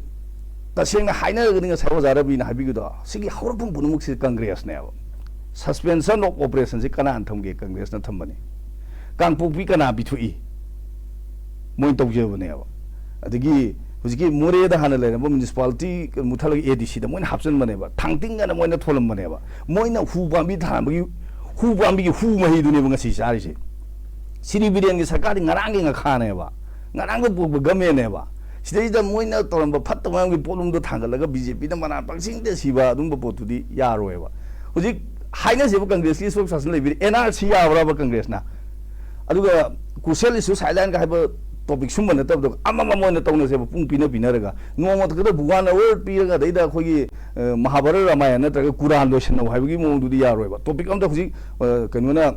ꯇꯁꯦꯡꯅ ꯍꯥꯏꯅꯔꯒꯗꯤ ꯉꯁꯥꯏ ꯑꯣꯖꯥ ꯔꯕꯤꯅ ꯍꯥꯏꯕꯤꯕꯗꯣ, ꯁꯤꯒꯤ ꯍꯧꯔꯛꯐꯝ ꯄꯨꯝꯅꯃꯛꯁꯤ ꯀꯪꯒ꯭ꯔꯦꯁꯅꯦꯕ꯫ Suspension of operationꯁꯤ ꯀꯅꯥꯅ ꯊꯝꯒꯦ? ꯀꯪꯒ꯭ꯔꯦꯁꯅ ꯊꯝꯕꯅꯤ꯫ ꯀꯥꯡꯄꯣꯛꯄꯤ ꯀꯅꯥ ꯄꯤꯊꯣꯛꯏ? ꯃꯣꯏꯅ ꯇꯧꯖꯕꯅꯦꯕ꯫ ꯑꯗꯒꯤ ꯍꯧꯖꯤꯛꯀꯤ ꯃꯣꯔꯦꯗ ꯍꯥꯟꯅ ꯂꯩꯔꯝꯕ ꯃ꯭ꯌꯨꯅꯤꯁꯤꯄꯥꯂꯤꯇꯤ ꯃꯨꯠꯊꯠꯂꯒ ꯑꯦ ꯗꯤ ꯁꯤꯗ ꯃꯣꯏꯅ ꯍꯥꯞꯆꯤꯟꯕꯅꯦꯕ, ꯊꯥꯡꯇꯤꯡ ꯑꯅ ꯃꯣꯏꯅ ꯊꯣꯜꯂꯝꯕꯅꯦꯕ꯫ ꯃꯣꯏꯅ ꯍꯨ ꯄꯥꯝꯕꯤ ꯊꯥꯔꯝꯕꯒꯤ ꯍꯨ ꯄꯥꯝꯕꯤꯒꯤ ꯍꯨ ꯃꯍꯩꯗꯨꯅꯦꯕ ꯉꯁꯤ ꯆꯥꯔꯤꯁꯦ꯫ ꯁꯤꯔꯤ ꯕꯤꯔꯦꯟꯒꯤ ꯁꯔꯀꯥꯔꯗꯤ ꯉꯔꯥꯡꯒꯤ ꯉꯈꯥꯅꯦꯕ, ꯉꯔꯥꯡꯗ ꯄꯣꯛꯄ ꯒꯃꯦꯟꯅꯦꯕ꯫ ꯁꯤꯗꯩꯁꯤꯗ ꯃꯣꯏꯅ ꯇꯧꯔꯝꯕ ꯐꯠꯇꯕ ꯃꯌꯥꯝꯒꯤ ꯄꯣꯠꯂꯨꯝꯗꯣ ꯊꯥꯡꯒꯠꯂꯒ ꯕꯤ ꯖꯦ ꯄꯤꯗ ꯃꯅꯥ ꯄꯪꯁꯤꯡꯗ ꯁꯤꯕ ꯑꯗꯨꯝꯕ ꯄꯣꯠꯇꯨꯗꯤ ꯌꯥꯔꯣꯏꯕ꯫ ꯍꯧꯖꯤꯛ ꯍꯥꯏꯅꯁꯦꯕ, ꯀꯪꯒ꯭ꯔꯦꯁꯀꯤ ꯁꯣꯛ ꯁꯥꯁꯟ ꯂꯩꯕꯤꯔꯤ, ꯑꯦꯟ ꯑꯥꯔ ꯁꯤ ꯌꯥꯕ꯭ꯔꯕ ꯀꯪꯒ꯭ꯔꯦꯁꯅ? ꯑꯗꯨꯒ ꯀ꯭ꯔꯨꯁꯤꯌꯦꯜ ꯏꯁꯨ ꯁꯥꯏꯂꯥꯏꯟꯒ ꯍꯥꯏꯕ ꯇꯣꯄꯤꯛ ꯁꯨꯝꯕ ꯅꯠꯇꯕꯗꯣ ꯑꯃꯃꯝ ꯑꯣꯏꯅ ꯇꯧꯅꯁꯦꯕ, ꯄꯨꯡ ꯄꯤꯅ ꯄꯤꯅꯔꯒ꯫ ꯅꯣꯡꯃꯇ ꯈꯛꯇ ꯋꯥꯟ ꯑꯋꯥꯔ ꯄꯤꯔꯒ ꯑꯗꯩꯗ ꯑꯩꯈꯣꯏꯒꯤ, ꯑ, ꯃꯍꯥꯚꯥꯔꯠ ꯔꯥꯃꯥꯌꯟ ꯅꯠꯇ꯭ꯔꯒ ꯀꯨꯔꯥꯟ ꯂꯣꯏꯁꯟꯅꯧ ꯍꯥꯏꯕꯒꯤ ꯃꯑꯣꯡꯗꯨꯗꯤ ꯌꯥꯔꯣꯏꯕ꯫ ꯇꯣꯄꯤꯛ ꯑꯝꯇ ꯍꯧꯖꯤꯛ, ꯑ, ꯀꯩꯅꯣꯅ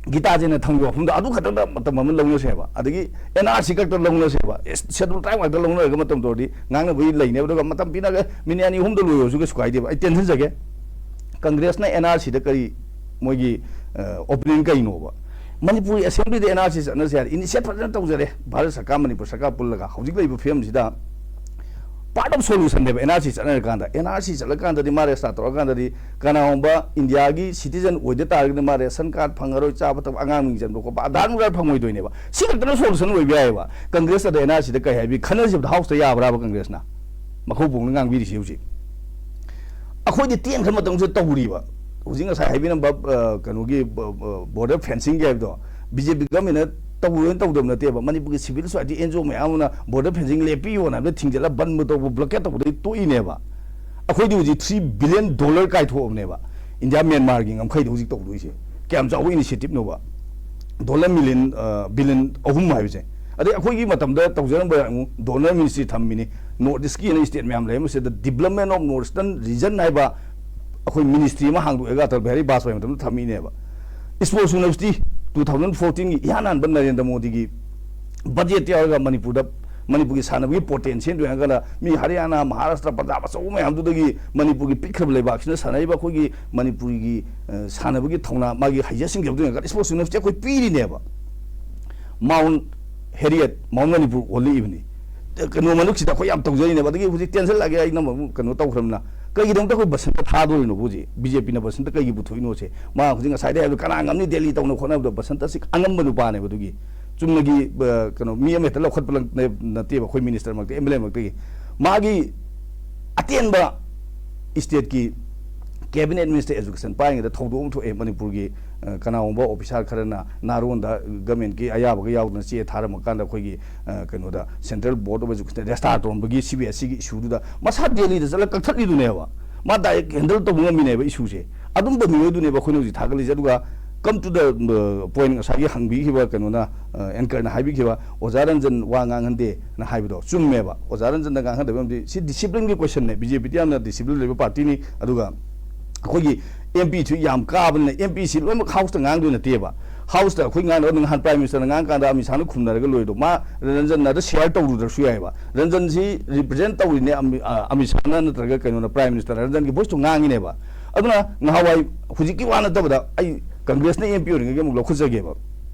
ꯒꯤꯇꯥꯖꯤꯅ ꯊꯝꯈꯤꯕ ꯋꯥꯐꯝꯗꯣ ꯑꯗꯨ ꯈꯛꯇꯪꯗ ꯃꯇꯝ ꯑꯃ ꯂꯧꯅꯁꯦꯕ, ꯑꯗꯒꯤ ꯑꯦꯟ ꯑꯥꯔ ꯁꯤ ꯈꯛꯇ ꯂꯧꯅꯁꯦꯕ, ꯁꯦꯗꯨꯜ ꯇ꯭ꯔꯥꯏꯕ ꯉꯥꯛꯇ ꯂꯧꯅꯔꯒ ꯃꯇꯝ ꯇꯧꯔꯗꯤ ꯉꯥꯡꯅꯕꯒꯤ ꯂꯩꯅꯦꯕ꯫ ꯑꯗꯨꯒ ꯃꯇꯝ ꯄꯤꯅꯔꯒ ꯃꯤꯅꯤꯠ ꯑꯅꯤ ꯑꯍꯨꯝꯗ ꯂꯣꯏꯔꯁꯨ ꯀꯩꯁꯨ ꯀꯥꯏꯗꯦꯕ꯫ ꯑꯩ ꯇꯦꯟꯁꯤꯟꯖꯒꯦ, ꯀꯪꯒ꯭ꯔꯦꯁꯅ ꯑꯦꯟ ꯑꯥꯔ ꯁꯤꯗ ꯀꯔꯤ ꯃꯣꯏꯒꯤ ꯑꯣꯄꯤꯅꯤꯌꯟ ꯀꯩꯅꯣꯕ? ꯃꯅꯤꯄꯨꯔꯒꯤ ꯑꯦꯁꯦꯝꯕ꯭ꯂꯤꯗ ꯑꯦꯟ ꯑꯥꯔ ꯁꯤ ꯆꯠꯅꯁꯦ ꯍꯥꯏꯔ ꯏꯅꯤꯁꯤꯌꯦꯠ ꯐꯖꯅ ꯇꯧꯖꯔꯦ ꯚꯥꯔꯠ ꯁꯔꯀꯥꯔ, ꯃꯅꯤꯄꯨꯔ ꯁꯔꯀꯥꯔ ꯄꯨꯜꯂꯒ꯫ ꯍꯧꯖꯤꯛ ꯂꯩꯔꯤꯕ ꯐꯤꯕꯝꯁꯤꯗ ꯄꯥꯔꯠ ꯑꯣꯐ ꯁꯣꯂꯨꯁꯟꯅꯦꯕ ꯑꯦꯟ ꯑꯥꯔ ꯁꯤ ꯆꯠꯅꯔꯀꯥꯟꯗ꯫ ꯑꯦꯟ ꯑꯥꯔ ꯁꯤ ꯆꯠꯂꯀꯥꯟꯗꯗꯤ ꯃꯥ ꯔꯦꯁꯇꯥꯔ ꯇꯧꯔꯀꯥꯟꯗꯗꯤ ꯀꯅꯥꯒꯨꯝꯕ ꯏꯟꯗꯤꯌꯥꯒꯤ ꯁꯤꯇꯤꯖꯟ ꯑꯣꯏꯗ ꯇꯥꯔꯒꯗꯤ ꯃꯥ ꯔꯦꯁꯟ ꯀꯥꯔꯗ ꯐꯪꯉꯔꯣꯏ, ꯆꯥꯕ ꯊꯛꯄ, ꯑꯉꯥꯡ ꯃꯤꯡ ꯆꯟꯕ ꯈꯣꯠꯄ, ꯑꯙꯥꯔ ꯅꯨꯡꯙꯥꯔ ꯐꯪꯉꯣꯏꯗꯣꯏꯅꯦꯕ꯫ ꯁꯤ ꯈꯛꯇꯅ ꯁꯣꯂꯨꯁꯟ ꯑꯣꯏꯕ ꯌꯥꯏꯑꯕ꯫ ꯀꯪꯒ꯭ꯔꯦꯁ ꯑꯗ ꯑꯦꯟ ꯑꯥꯔ ꯁꯤꯗ ꯀꯩ ꯍꯥꯏꯕꯤ ꯈꯟꯅꯖꯕꯗ ꯍꯥꯎꯁꯇ ꯌꯥꯕ꯭ꯔꯥꯕ ꯀꯪꯒ꯭ꯔꯦꯁꯅ? ꯃꯈꯧ ꯄꯣꯡꯅ ꯉꯥꯡꯕꯤꯔꯤꯁꯤ ꯍꯧꯖꯤꯛ꯫ ꯑꯩꯈꯣꯏꯗꯤ ꯇꯦꯟꯈ꯭ꯔ ꯃꯇꯝꯁꯤꯗ ꯇꯧꯔꯤꯕ, ꯍꯧꯖꯤꯛ ꯉꯁꯥꯏ ꯍꯥꯏꯕꯤꯔꯝꯕ, ꯑ, ꯀꯩꯅꯣꯒꯤ ꯕ-, ꯕ-, ꯕꯣꯔꯗꯔ ꯐꯦꯟꯁꯤꯡꯒꯤ ꯍꯥꯏꯕꯗꯣ ꯕꯤ ꯖꯦ ꯄꯤ ꯒꯚꯔꯟꯃꯦꯟꯅ ꯇꯧꯔꯣꯏꯅ ꯇꯧꯗꯕ ꯅꯠꯇꯦꯕ꯫ ꯃꯅꯤꯄꯨꯔꯒꯤ civil society and G O ꯃꯌꯥꯝ ꯑꯃꯅ ꯕꯣꯔꯗꯔ ꯐꯦꯟꯁꯤꯡ ꯂꯦꯞꯄꯤꯌꯣꯅ ꯍꯥꯏꯕꯗ ꯊꯤꯡꯖꯤꯜꯂ ꯕꯟꯕ ꯇꯧꯕ, ꯕ꯭ꯂꯣꯀꯦꯠ ꯇꯧꯕꯗꯒꯤ ꯇꯣꯛꯏꯅꯦꯕ꯫ ꯑꯩꯈꯣꯏꯗꯤ ꯍꯧꯖꯤꯛ ꯊ꯭ꯔꯤ ꯕꯤꯂꯤꯌꯟ ꯗꯣꯂꯔ ꯀꯥꯏꯊꯣꯛꯑꯕꯅꯦꯕ ꯏꯟꯗꯤꯌꯥ ꯃ꯭ꯌꯥꯟꯃꯥꯔꯒꯤ ꯉꯝꯈꯩꯗ ꯍꯧꯖꯤꯛ ꯇꯧꯗꯣꯏꯁꯦ꯫ ꯀꯌꯥꯝ ꯆꯥꯎꯕ ꯏꯅꯤꯁꯤꯌꯦꯇꯤꯞꯅꯣꯕ? ꯗꯣꯂꯔ ꯃꯤꯂꯤꯌꯟ, ꯑ, ꯕꯤꯂꯤꯌꯟ ꯑꯍꯨꯝ ꯍꯥꯏꯕꯁꯦ꯫ ꯑꯗꯩ ꯑꯩꯈꯣꯏꯒꯤ ꯃꯇꯝꯗ ꯇꯧꯖꯔꯝꯕ ꯑꯃꯨꯛ ꯗꯣꯅꯔ ꯃꯤꯅꯤꯁꯇ꯭ꯔꯤ ꯊꯝꯃꯤꯅꯤ꯫ ꯅꯣꯔꯠ ꯏꯁꯀꯤ ꯑꯅ ꯁ꯭ꯇꯦꯠ ꯃꯌꯥꯝ ꯂꯩ, ꯃꯁꯤꯗ development of north eastern region ꯍꯥꯏꯕ ꯑꯩꯈꯣꯏ ꯃꯤꯅꯤꯁꯇ꯭ꯔꯤ ꯑꯃ ꯍꯥꯡꯗꯣꯛꯑꯒ ꯑꯇꯜ ꯕꯤꯍꯥꯔꯤ ꯕꯥꯖꯄꯥꯏ ꯃꯇꯝꯗ ꯊꯝꯃꯤꯅꯦꯕ꯫ ꯏꯁꯄꯣꯔꯠꯁ ꯌꯨꯅꯤꯚꯔꯁꯤꯇꯤ ꯇꯨ ꯊꯥꯎꯖꯟ ꯐꯣꯔꯇꯤꯟꯒꯤ ꯏꯍꯥꯟ ꯍꯥꯟꯕ ꯅꯔꯦꯟꯗ꯭ꯔ ꯃꯣꯗꯤꯒꯤ ꯕꯖꯦꯠ ꯌꯥꯎꯔꯒ ꯃꯅꯤꯄꯨꯔꯗ, ꯃꯅꯤꯄꯨꯔꯒꯤ ꯁꯥꯟꯅꯕꯒꯤ ꯄꯣꯇꯦꯟꯁꯤꯌꯦꯜꯗꯣ ꯌꯦꯡꯉꯀꯥꯟꯗ ꯃꯤ ꯍꯔꯤꯌꯥꯅꯥ, ꯃꯍꯥꯔꯥꯁꯇ꯭ꯔ, ꯄꯟꯖꯥꯕ ꯑꯆꯧꯕ ꯃꯌꯥꯝꯗꯨꯗꯒꯤ ꯃꯅꯤꯄꯨꯔꯒꯤ ꯄꯤꯛꯈ꯭ꯔꯕ ꯂꯩꯕꯥꯛꯁꯤꯅ ꯁꯥꯟꯅꯔꯤꯕ ꯑꯩꯈꯣꯏꯒꯤ ꯃꯅꯤꯄꯨꯔꯒꯤ, ꯑ, ꯁꯥꯟꯅꯕꯒꯤ ꯊꯧꯅꯥ, ꯃꯥꯒꯤ ꯍꯩꯖ ꯁꯤꯡꯖꯕꯗꯣ ꯌꯦꯡꯉꯀꯥꯟꯗ ꯏꯁꯄꯣꯔꯠꯁ ꯌꯨꯅꯤꯚꯔꯁꯤꯇꯤ ꯑꯩꯈꯣꯏ ꯄꯤꯔꯤꯅꯦꯕ꯫ ꯃꯥꯎꯟ ꯍꯦꯔꯤꯌꯦꯠ, ꯃꯥꯎꯟ ꯃꯅꯤꯄꯨꯔ ꯑꯣꯜꯂꯛꯏꯕꯅꯤ꯫ ꯀꯩꯅꯣ ꯃꯅꯨꯡꯁꯤꯗ ꯑꯩꯈꯣꯏ ꯌꯥꯝ ꯇꯧꯖꯔꯤꯅꯦꯕ꯫ ꯑꯗꯒꯤ ꯍꯧꯖꯤꯛ ꯇꯦꯟꯁꯤꯜꯂꯛꯑꯒꯦ, ꯑꯩꯅ ꯑꯃꯨꯛ ꯀꯩꯅꯣ ꯇꯧꯈ꯭ꯔꯕꯅꯤꯅ꯫ ꯀꯩꯒꯤꯗꯃꯛꯇ ꯑꯩꯈꯣꯏ ꯕꯁꯟꯇ ꯊꯥꯗꯣꯔꯤꯅꯣꯕ ꯍꯧꯖꯤꯛ? ꯕꯤ ꯖꯦ ꯄꯤꯅ ꯕꯁꯟꯇ ꯀꯩꯒꯤ ꯄꯨꯊꯣꯛꯏꯅꯣꯁꯦ? ꯃꯥ ꯍꯧꯖꯤꯛ ꯉꯁꯥꯏꯗꯩ ꯍꯥꯏꯕꯗꯣ ꯀꯅꯥ ꯉꯝꯅꯤ ꯗꯦꯜꯂꯤ ꯇꯧꯅ ꯈꯣꯠꯅꯕꯗꯣ? ꯕꯁꯟꯇ ꯑꯁꯤ ꯑꯉꯝꯕ ꯅꯨꯄꯥꯅꯦꯕ꯫ ꯑꯗꯨꯒꯤ ꯆꯨꯝꯅꯒꯤ ꯑ, ꯀꯩꯅꯣ, ꯃꯤ ꯑꯃꯍꯦꯛꯇ ꯂꯧꯈꯠꯄ ꯅꯠꯇꯦꯕ ꯑꯩꯈꯣꯏ ꯃꯤꯅꯤꯁꯇꯔꯃꯛꯇꯤ, ꯑꯦꯝ ꯑꯦꯜ ꯑꯦꯃꯛꯇꯒꯤ꯫ ꯃꯥꯒꯤ ꯑꯇꯦꯟꯕ ꯁ꯭ꯇꯦꯠꯀꯤ ꯀꯦꯕꯤꯅꯦꯠ ꯃꯤꯅꯤꯁꯇꯔ ꯑꯦꯖꯨꯀꯦꯁꯟ ꯄꯥꯏꯔꯤꯉꯩꯗ ꯊꯧꯗꯣꯛ ꯑꯃ ꯊꯣꯛꯑꯦ ꯃꯅꯤꯄꯨꯔꯒꯤ꯫ ꯑ, ꯀꯅꯥꯒꯨꯝꯕ ꯑꯣꯐꯤꯁꯥꯔ ꯈꯔꯅ ꯅꯥꯔꯣꯟꯗ ꯒꯃꯦꯟꯀꯤ ꯑꯌꯥꯕꯒ ꯌꯥꯎꯗꯅ ꯆꯦ ꯊꯥꯔꯝꯃꯀꯥꯟꯗ ꯑꯩꯈꯣꯏꯒꯤ, ꯑ, ꯀꯩꯅꯣꯗ, central board of education register ꯇꯧꯔꯝꯕꯒꯤ ꯁꯤ ꯕꯤ ꯑꯦꯁ ꯁꯤꯒꯤ ꯏꯁꯨꯗꯨꯗ ꯃꯁꯥ ꯗꯦꯜꯂꯤꯗ ꯆꯠꯂꯒ ꯀꯛꯊꯠꯂꯤꯗꯨꯅꯦꯕ꯫ ꯃꯥ ꯗꯥꯏꯔꯦꯛ ꯍꯦꯟꯗꯜ ꯇꯧꯕ ꯉꯝꯃꯤꯅꯦꯕ ꯏꯁꯨꯁꯦ꯫ ꯑꯗꯨꯝꯕ ꯃꯤꯑꯣꯏꯗꯨꯅꯦꯕ ꯑꯩꯈꯣꯏꯅ ꯍꯧꯖꯤꯛ ꯊꯥꯒꯠꯂꯤꯁꯦ꯫ ꯑꯗꯨꯒ come to the, uh, point, ꯉꯁꯥꯏꯒꯤ ꯍꯪꯕꯤꯈꯤꯕ ꯀꯩꯅꯣꯅ, ꯑ, ꯑꯦꯡꯀꯔꯅ ꯍꯥꯏꯕꯤꯈꯤꯕ, "ꯑꯣꯖꯥ ꯔꯟꯖꯟ ꯋꯥ ꯉꯥꯡꯍꯟꯗꯦꯅ" ꯍꯥꯏꯕꯗꯣ ꯆꯨꯝꯃꯦꯕ꯫ ꯑꯣꯖꯥ ꯔꯟꯖꯟꯗ ꯉꯥꯡꯍꯟꯗꯕ ꯑꯃꯗꯤ ꯁꯤ ꯗꯤꯁꯤꯄ꯭ꯂꯤꯟꯒꯤ ꯀꯣꯏꯁꯟꯅꯦ꯫ ꯕꯤ ꯖꯦ ꯄꯤꯗꯤ ꯌꯥꯝꯅ ꯗꯤꯁꯤꯄ꯭ꯂꯤꯟ ꯂꯩꯕ ꯄꯥꯔꯇꯤꯅꯤ꯫ ꯑꯗꯨꯒ ꯑꯩꯈꯣꯏꯒꯤ ꯑꯦꯝ ꯄꯤꯁꯨ ꯌꯥꯝ ꯀꯥꯕꯅꯤꯅ ꯑꯦꯝ ꯄꯤꯁꯤ ꯂꯣꯏꯅꯃꯛ ꯍꯥꯎꯁꯇ ꯉꯥꯡꯗꯣꯏ ꯅꯠꯇꯦꯕ꯫ ꯍꯥꯎꯁꯇ ꯑꯩꯈꯣꯏ ꯉꯥꯡꯗꯕ, ꯅꯍꯥꯟ ꯄ꯭ꯔꯥꯏꯝ ꯃꯤꯅꯤꯁꯇꯔꯅ ꯉꯥꯡꯀꯥꯟꯗ ꯑꯃꯤꯠ ꯁꯥꯍꯅ ꯈꯨꯝꯅꯔꯒ ꯂꯣꯏꯗꯣ, ꯃꯥ ꯔꯟꯖꯟꯅ ꯑꯗ ꯁꯤꯌꯥꯔ ꯇꯧꯔꯨꯗ꯭ꯔꯁꯨ ꯌꯥꯏꯑꯕ꯫ ꯔꯟꯖꯟꯁꯤ ꯔꯤꯄ꯭ꯔꯖꯦꯟ ꯇꯧꯔꯤꯅꯦ ꯑꯃꯤ-, ꯑ, ꯑꯃꯤꯠ ꯁꯥꯍꯅ ꯅꯠꯇ꯭ꯔꯒ ꯀꯩꯅꯣꯅ, ꯄ꯭ꯔꯥꯏꯝ ꯃꯤꯅꯤꯁꯇꯔ ꯔꯟꯖꯟꯒꯤ ꯚꯣꯏꯁꯇꯣ ꯉꯥꯡꯉꯤꯅꯦꯕ꯫ ꯑꯗꯨꯅ ꯉꯍꯥꯟꯋꯥꯏ, ꯍꯧꯖꯤꯛꯀꯤ ꯋꯥ ꯅꯠꯇꯕꯗ, ꯑꯩ ꯀꯪꯒ꯭ꯔꯦꯁꯅ ꯑꯦꯝ ꯄꯤ ꯑꯣꯏꯔꯤꯉꯩꯒꯤ ꯑꯃꯨꯛ ꯂꯧꯈꯠꯆꯒꯦꯕ꯫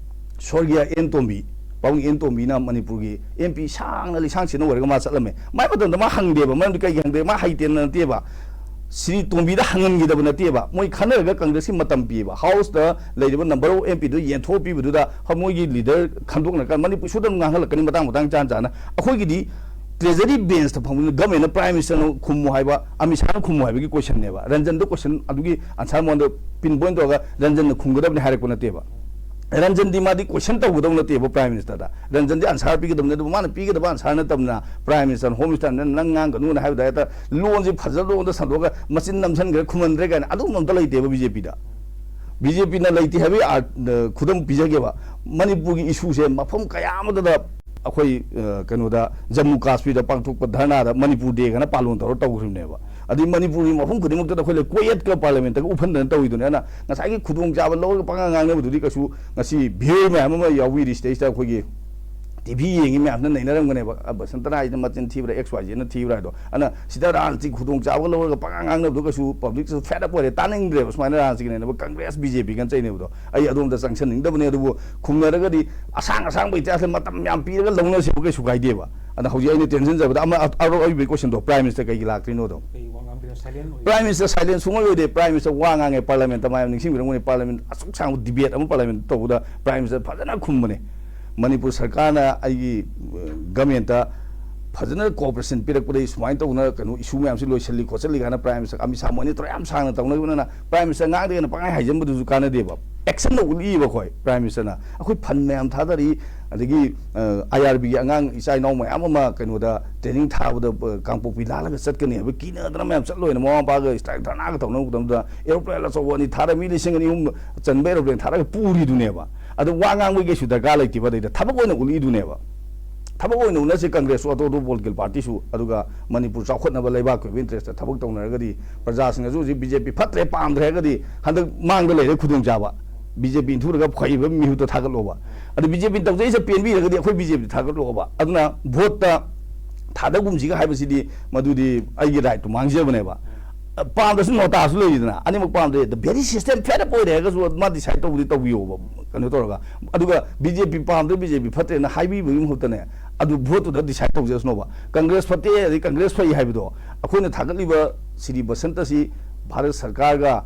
ꯁ꯭ꯋꯔꯒꯤꯌꯥ ꯑꯦꯟ ꯇꯣꯝꯕꯤ, ꯄꯥꯕꯨꯡ ꯑꯦꯟ ꯇꯣꯝꯕꯤꯅ ꯃꯅꯤꯄꯨꯔꯒꯤ ꯑꯦꯝ ꯄꯤ ꯁꯥꯡꯅ ꯂꯤꯁꯥꯡ ꯁꯤꯠꯅ ꯑꯣꯏꯔꯒ ꯃꯥ ꯆꯠꯂꯝꯃꯦ꯫ ꯃꯥꯏ ꯃꯇꯝꯗ ꯃꯥ ꯍꯪꯗꯦꯕ꯫ ꯃꯔꯝꯗꯤ ꯀꯩꯒꯤ ꯍꯪꯗꯦ? ꯃꯥ ꯍꯩꯇꯦꯅ ꯅꯠꯇꯦꯕ꯫ ꯁ꯭ꯔꯤ ꯇꯣꯝꯕꯤꯗ ꯍꯪꯍꯟꯈꯤꯗꯕ ꯅꯠꯇꯦꯕ꯫ ꯃꯣꯏ ꯈꯟꯅꯔꯒ ꯀꯪꯒ꯭ꯔꯦꯁꯀꯤ ꯃꯇꯝ ꯄꯤꯌꯦꯕ꯫ ꯍꯥꯎꯁꯇ ꯂꯩꯔꯤꯕ ꯅꯝꯕꯔ ꯑꯣꯐ ꯑꯦꯝ ꯄꯤꯗꯨ ꯌꯦꯟꯊꯣꯛꯄꯤꯕꯗꯨꯗ ꯍ-, ꯃꯣꯏꯒꯤ ꯂꯤꯗꯔ ꯈꯟꯗꯣꯛꯅꯔꯀꯥꯟꯗ ꯃꯅꯤꯄꯨꯔ ꯁꯨꯗ ꯑꯗꯨꯝ ꯉꯥꯡꯍꯜꯂꯛꯀꯅꯤ ꯃꯇꯥꯡ ꯃꯇꯥꯡ ꯆꯥꯟ ꯆꯥꯅ꯫ ꯑꯩꯈꯣꯏꯒꯤꯗꯤ ꯇ꯭ꯔꯦꯖꯔꯤ ꯕꯦꯟꯁꯇ ꯐꯝꯕꯅꯤꯅ ꯒꯃꯦꯟꯅ ꯄ꯭ꯔꯥꯏꯝ ꯃꯤꯅꯤꯁꯇꯔꯅ ꯈꯨꯝꯃꯨ ꯍꯥꯏꯕ, ꯑꯃꯤꯠ ꯁꯥꯍꯅ ꯈꯨꯝꯃꯨ ꯍꯥꯏꯕꯒꯤ ꯀꯣꯏꯁꯟꯅꯦꯕ꯫ ꯔꯟꯖꯟꯗ ꯀꯣꯏꯁꯟ ꯑꯗꯨꯒꯤ ꯑꯟꯁꯥꯔ ꯃꯉꯣꯟꯗ ꯄꯤꯟ ꯄꯣꯏꯟ ꯇꯧꯔꯒ ꯔꯟꯖꯟꯅ ꯈꯨꯝꯒꯗꯕꯅꯤ ꯍꯥꯏꯔꯛꯄ ꯅꯠꯇꯦꯕ꯫ ꯔꯟꯖꯟꯗꯤ ꯃꯥꯗꯤ ꯀꯣꯏꯁꯟ ꯇꯧꯒꯗꯧ ꯅꯠꯇꯦꯕ ꯄ꯭ꯔꯥꯏꯝ ꯃꯤꯅꯤꯁꯇꯔꯗ꯫ ꯔꯟꯖꯟꯗꯤ ꯑꯟꯁꯥꯔ ꯄꯤꯒꯗꯕꯅꯤ꯫ ꯑꯗꯨꯕꯨ ꯃꯥꯅ ꯄꯤꯒꯗꯕ ꯑꯟꯁꯥꯔ ꯅꯠꯇꯕꯅꯤꯅ ꯄ꯭ꯔꯥꯏꯝ ꯃꯤꯅꯤꯁꯇꯔꯅ, ꯍꯣꯝ ꯃꯤꯅꯤꯁꯇꯔꯅ ꯅꯪ ꯉꯥꯡꯒꯅꯨꯅ ꯍꯥꯏꯕꯗ ꯍꯦꯛꯇ ꯂꯣꯟꯁꯤ ꯐꯖꯅ ꯂꯣꯟꯗ ꯁꯟꯗꯣꯛꯑꯒ ꯃꯆꯤꯟ ꯅꯝꯁꯤꯟꯈ꯭ꯔꯦ, ꯈꯨꯝꯍꯟꯗ꯭ꯔꯦ ꯀꯥꯏꯅ ꯑꯗꯨꯒꯨꯝꯕ ꯑꯝꯇ ꯂꯩꯇꯦꯕ ꯕꯤ ꯖꯦ ꯄꯤꯗ꯫ ꯕꯤ ꯖꯦ ꯄꯤꯅ ꯂꯩꯇꯦ ꯍꯥꯏꯕꯒꯤ ꯑꯥꯔ-, ꯑ, ꯈꯨꯗꯝ ꯄꯤꯖꯒꯦꯕ꯫ ꯃꯅꯤꯄꯨꯔꯒꯤ ꯏꯁꯨꯁꯦ ꯃꯐꯝ ꯀꯌꯥ ꯑꯃꯗ ꯑꯩꯈꯣꯏ, ꯑ, ꯀꯩꯅꯣꯗ, ꯖꯝꯃꯨ ꯀꯥꯁꯃꯤꯔꯗ ꯄꯥꯡꯊꯣꯛꯄ ꯙꯔꯅꯥꯗ ꯃꯅꯤꯄꯨꯔ ꯗꯦ ꯀꯥꯏꯅ ꯄꯥꯂꯣꯟ ꯇꯧꯔ ꯇꯧꯈ꯭ꯔꯤꯕꯅꯦꯕ꯫ ꯑꯗꯩ ꯃꯅꯤꯄꯨꯔꯒꯤ ꯃꯐꯝ ꯈꯨꯗꯤꯡꯃꯛꯇꯗ ꯑꯩꯈꯣꯏ ꯂꯩ, ꯀꯣꯌꯦꯠꯀ ꯄꯥꯔꯂꯤꯌꯥꯃꯦꯟꯠꯇꯒ ꯎꯐꯟꯗꯅ ꯇꯧꯔꯤꯗꯨꯅꯦ꯫ ꯑꯗꯨꯅ ꯉꯁꯥꯏꯒꯤ ꯈꯨꯗꯣꯡꯆꯥꯕ ꯂꯧꯔꯒ ꯄꯉꯥꯡ ꯉꯥꯡꯅꯕꯗꯨꯗꯤ ꯀꯩꯁꯨ ꯉꯁꯤ ꯚꯤꯌꯨꯋꯔ ꯃꯌꯥꯝ ꯑꯃ ꯌꯥꯎꯕꯤꯔꯤ ꯁꯤꯗꯩꯁꯤꯗ ꯑꯩꯈꯣꯏꯒꯤ ꯇꯤ ꯚꯤ ꯌꯦꯡꯉꯤ ꯃꯌꯥꯝꯁꯤꯅ ꯅꯩꯅꯔꯝꯒꯅꯦꯕ, "ꯑ, ꯕꯁꯟꯇ ꯔꯥꯏꯁꯤꯅ ꯃꯆꯤꯟ ꯊꯤꯕ꯭ꯔꯥ, ꯑꯦꯛꯁ ꯋꯥꯏ ꯖꯦꯗꯅ ꯊꯤꯕ꯭ꯔꯥ" ꯍꯥꯏꯗꯣ꯫ ꯑꯗꯨꯅ ꯁꯤꯗ ꯔꯥꯖꯅꯤꯇꯤ ꯈꯨꯗꯣꯡꯆꯥꯕꯒ ꯂꯧꯔꯒ ꯄꯉꯥꯡ ꯉꯥꯡꯅꯕꯗꯣ ꯀꯩꯁꯨ ꯄꯕ꯭ꯂꯤꯛꯁꯨ ꯐꯦꯗ ꯑꯞ ꯑꯣꯏꯔꯦ, ꯇꯥꯅꯤꯡꯗ꯭ꯔꯦꯕ ꯁꯨꯃꯥꯏꯅ ꯔꯥꯖꯅꯤꯇꯤꯒ ꯅꯩꯅꯕ, ꯀꯪꯒ꯭ꯔꯦꯁ ꯕꯤ ꯖꯦ ꯄꯤ ꯀꯅ ꯆꯩꯅꯕꯗꯣ꯫ ꯑꯩ ꯑꯗꯣꯝꯗ ꯆꯪꯁꯟꯅꯤꯡꯗꯕꯅꯦ, ꯑꯗꯨꯕꯨ ꯈꯨꯝꯅꯔꯒꯗꯤ ꯑꯁꯥꯡ ꯑꯁꯥꯡꯕ ꯏꯇꯤꯍꯥꯁꯇ ꯃꯇꯝ ꯌꯥꯝ ꯄꯤꯔꯒ ꯂꯧꯅꯁꯦꯕ, ꯀꯩꯁꯨ ꯀꯥꯏꯗꯦꯕ꯫ ꯑꯗ ꯍꯧꯖꯤꯛ ꯑꯩꯅ ꯇꯦꯟꯁꯟꯖꯕꯗ ꯑꯃ ꯑ-, ꯑꯔꯣ-, ꯑꯔꯣꯏꯕꯒꯤ ꯀꯣꯏꯁꯟꯗꯣ, ꯄ꯭ꯔꯥꯏꯝ ꯃꯤꯅꯤꯁꯇꯔ ꯀꯩꯒꯤ ꯂꯥꯛꯇ꯭ꯔꯤꯅꯣꯗꯣ? ꯀꯩ ꯋꯥ ꯉꯥꯡꯕꯤꯔꯣ? ꯁꯥꯏꯂꯦꯟ ꯑꯣꯏ꯫ ꯄ꯭ꯔꯥꯏꯝ ꯃꯤꯅꯤꯁꯇꯔ ꯁꯥꯏꯂꯦꯟ ꯁꯨꯡꯑꯣꯏ ꯑꯣꯏꯗꯦ꯫ ꯄ꯭ꯔꯥꯏꯝ ꯃꯤꯅꯤꯁꯇꯔ ꯋꯥ ꯉꯥꯡꯉꯦ ꯄꯥꯔꯂꯤꯌꯥꯃꯦꯟꯠꯇ, ꯃꯌꯥꯝ ꯅꯤꯡꯁꯤꯡꯕꯤꯔꯝꯒꯅꯤ, ꯄꯥꯔꯂꯤꯌꯥꯃꯦꯟꯠ ꯑꯁꯨꯛ ꯁꯥꯡꯕ ꯗꯤꯕꯦꯠ ꯑꯃ ꯄꯥꯔꯂꯤꯌꯥꯃꯦꯟꯠꯇ ꯇꯧꯕꯗ ꯄ꯭ꯔꯥꯏꯝ ꯃꯤꯅꯤꯁꯇꯔ ꯐꯖꯅ ꯈꯨꯝꯕꯅꯦ꯫ ꯃꯅꯤꯄꯨꯔ ꯁꯔꯀꯥꯔꯅ ꯑꯩꯒꯤ ꯒꯃꯦꯟꯇ ꯐꯖꯅ ꯀꯣꯑꯣꯄꯔꯦꯁꯟ ꯄꯤꯔꯛꯄꯗꯒꯤ ꯁꯨꯃꯥꯏꯅ ꯇꯧꯅ ꯀꯩꯅꯣ ꯏꯁꯨ ꯃꯌꯥꯝꯁꯤ ꯂꯣꯏꯁꯤꯜꯂꯤ ꯈꯣꯠꯆꯜꯂꯤ ꯀꯥꯏꯅ ꯄ꯭ꯔꯥꯏꯝ ꯃꯤꯅꯤꯁꯇꯔ ꯑꯃꯤꯠ ꯁꯥꯍ ꯃꯣꯏꯅꯤ ꯇꯧꯔ ꯌꯥꯝ ꯁꯥꯡꯅ ꯇꯧꯅꯈꯤꯕꯅꯤꯅ ꯄ꯭ꯔꯥꯏꯝ ꯃꯤꯅꯤꯁꯇꯔ ꯉꯥꯡꯗꯦꯅ ꯄꯪꯍꯥꯏ ꯍꯥꯏꯖꯟꯕꯗꯨꯁꯨ ꯀꯥꯟꯅꯗꯦꯕ꯫ ꯑꯦꯛꯁꯟꯗ ꯎꯠꯂꯛꯏꯕ ꯑꯩꯈꯣꯏ ꯄ꯭ꯔꯥꯏꯝ ꯃꯤꯅꯤꯁꯇꯔꯅ꯫ ꯑꯩꯈꯣꯏ ꯐꯟ ꯃꯌꯥꯝ ꯊꯥꯗꯔꯤ, ꯑꯗꯒꯤ ꯑꯥꯏ ꯑꯥꯔ ꯕꯤꯒꯤ ꯑꯉꯥꯡ ꯏꯆꯥ ꯏꯅꯥꯎ ꯃꯌꯥꯝ ꯑꯃ ꯀꯩꯅꯣꯗ ꯇ꯭ꯔꯦꯅꯤꯡ ꯊꯥꯕꯗ ꯑ, ꯀꯥꯡꯄꯣꯛꯄꯤ ꯂꯥꯜꯂꯒ ꯆꯠꯀꯅꯤ ꯍꯥꯏꯕ ꯀꯤꯅꯗꯅ ꯃꯌꯥꯝ ꯆꯠꯂꯣꯏꯅ ꯃꯃꯥ ꯃꯄꯥꯒ ꯏꯁꯇ꯭ꯔꯥꯏꯛ ꯙꯔꯅꯥꯒ ꯇꯧꯅꯕ ꯃꯇꯝꯗ ꯑꯦꯔꯣꯄ꯭ꯂꯦꯟ ꯑꯆꯧꯕ ꯑꯅꯤ ꯊꯥꯔꯒ ꯃꯤ ꯂꯤꯁꯤꯡ ꯑꯅꯤ ꯑꯍꯨꯝ ꯆꯟꯕ ꯑꯦꯔꯣꯄ꯭ꯂꯦꯟ ꯊꯥꯔꯒ ꯄꯨꯔꯤꯗꯨꯅꯦꯕ꯫ ꯑꯗꯨ ꯋꯥ ꯉꯥꯡꯕꯒꯤ ꯀꯩꯁꯨ ꯗꯔꯀꯥꯔ ꯂꯩꯇꯦꯕ꯫ ꯑꯗꯩꯗ ꯊꯕꯛ ꯑꯣꯏꯅ ꯎꯠꯂꯤꯗꯨꯅꯦꯕ꯫ ꯊꯕꯛ ꯑꯣꯏꯅ ꯎꯠꯅꯁꯤ, ꯀꯪꯒ꯭ꯔꯦꯁꯁꯨ, ꯑꯇꯣꯞ ꯑꯇꯣꯞ ꯄꯣꯂꯤꯇꯤꯀꯦꯜ ꯄꯥꯔꯇꯤꯁꯨ, ꯑꯗꯨꯒ ꯃꯅꯤꯄꯨꯔ ꯆꯥꯎꯈꯠꯅꯕ ꯂꯩꯕꯥꯛꯀꯤ ꯑꯣꯏꯕ ꯏꯟꯇꯔꯦꯁꯇ ꯊꯕꯛ ꯇꯧꯅꯔꯒꯗꯤ, ꯄ꯭ꯔꯖꯥꯁꯤꯡꯅꯁꯨ ꯍꯧꯖꯤꯛ ꯕꯤ ꯖꯦ ꯄꯤ ꯐꯠꯇ꯭ꯔꯦ, ꯄꯥꯝꯗ꯭ꯔꯦ ꯍꯥꯏꯔꯒꯗꯤ ꯍꯟꯗꯛ ꯃꯥꯡꯗ ꯂꯩꯔꯦ ꯈꯨꯗꯣꯡꯆꯥꯕ꯫ ꯕꯤ ꯖꯦ ꯄꯤ ꯏꯟꯊꯨꯔꯒ ꯐꯩꯕ ꯃꯤꯍꯨꯠꯇ ꯊꯥꯒꯠꯂꯣꯕ꯫ ꯑꯗꯨ ꯕꯤ ꯖꯦ ꯄꯤꯅ ꯇꯧꯖꯩꯁꯦ ꯄꯦꯟꯕꯤꯔꯒꯗꯤ ꯑꯩꯈꯣꯏ ꯕꯤ ꯖꯦ ꯄꯤ ꯊꯥꯒꯠꯂꯣꯕ꯫ ꯑꯗꯨꯅ ꯚꯣꯠꯇ ꯊꯥꯗꯒꯨꯝꯁꯤꯒ ꯍꯥꯏꯕꯁꯤꯗꯤ ꯃꯗꯨꯗꯤ ꯑꯩꯒꯤ ꯔꯥꯏꯠꯇꯨ ꯃꯥꯡꯖꯕꯅꯦꯕ꯫ ꯄꯥꯝꯗ꯭ꯔꯁꯨ ꯅꯣꯇꯥꯁꯨ ꯂꯩꯔꯤꯗꯅ, ꯑꯅꯤꯃꯛ ꯄꯥꯝꯗ꯭ꯔꯦ꯫ The very system fed up ꯑꯣꯏꯔꯦ ꯍꯥꯏꯔꯒꯁꯨ ꯃꯥ ꯗꯤꯁꯥꯏꯠ ꯇꯧꯕꯗꯤ ꯇꯧꯕꯤꯌꯣꯕ, ꯀꯩꯅꯣ ꯇꯧꯔꯒ꯫ ꯑꯗꯨꯒ ꯕꯤ ꯖꯦ ꯄꯤ ꯄꯥꯝꯗ꯭ꯔꯦ, ꯕꯤ ꯖꯦ ꯄꯤ ꯐꯠꯇ꯭ꯔꯦꯅ ꯍꯥꯏꯕꯤꯕꯒꯤ ꯃꯍꯨꯠꯇꯅꯦ, ꯑꯗꯨ ꯚꯣꯠꯇꯨꯗ ꯗꯤꯁꯥꯏꯠ ꯇꯧꯖꯔꯁꯅꯣꯕ꯫ ꯀꯪꯒ꯭ꯔꯦꯁ ꯐꯠꯇꯦ, ꯑꯗꯩ ꯀꯪꯒ꯭ꯔꯦꯁ ꯐꯩ ꯍꯥꯏꯕꯗꯣ, ꯑꯩꯈꯣꯏꯅ ꯊꯥꯒꯠꯂꯤꯕ ꯁ꯭ꯔꯤ ꯕꯁꯟꯇ ꯑꯁꯤ ꯚꯥꯔꯠ ꯁꯔꯀꯥꯔꯒ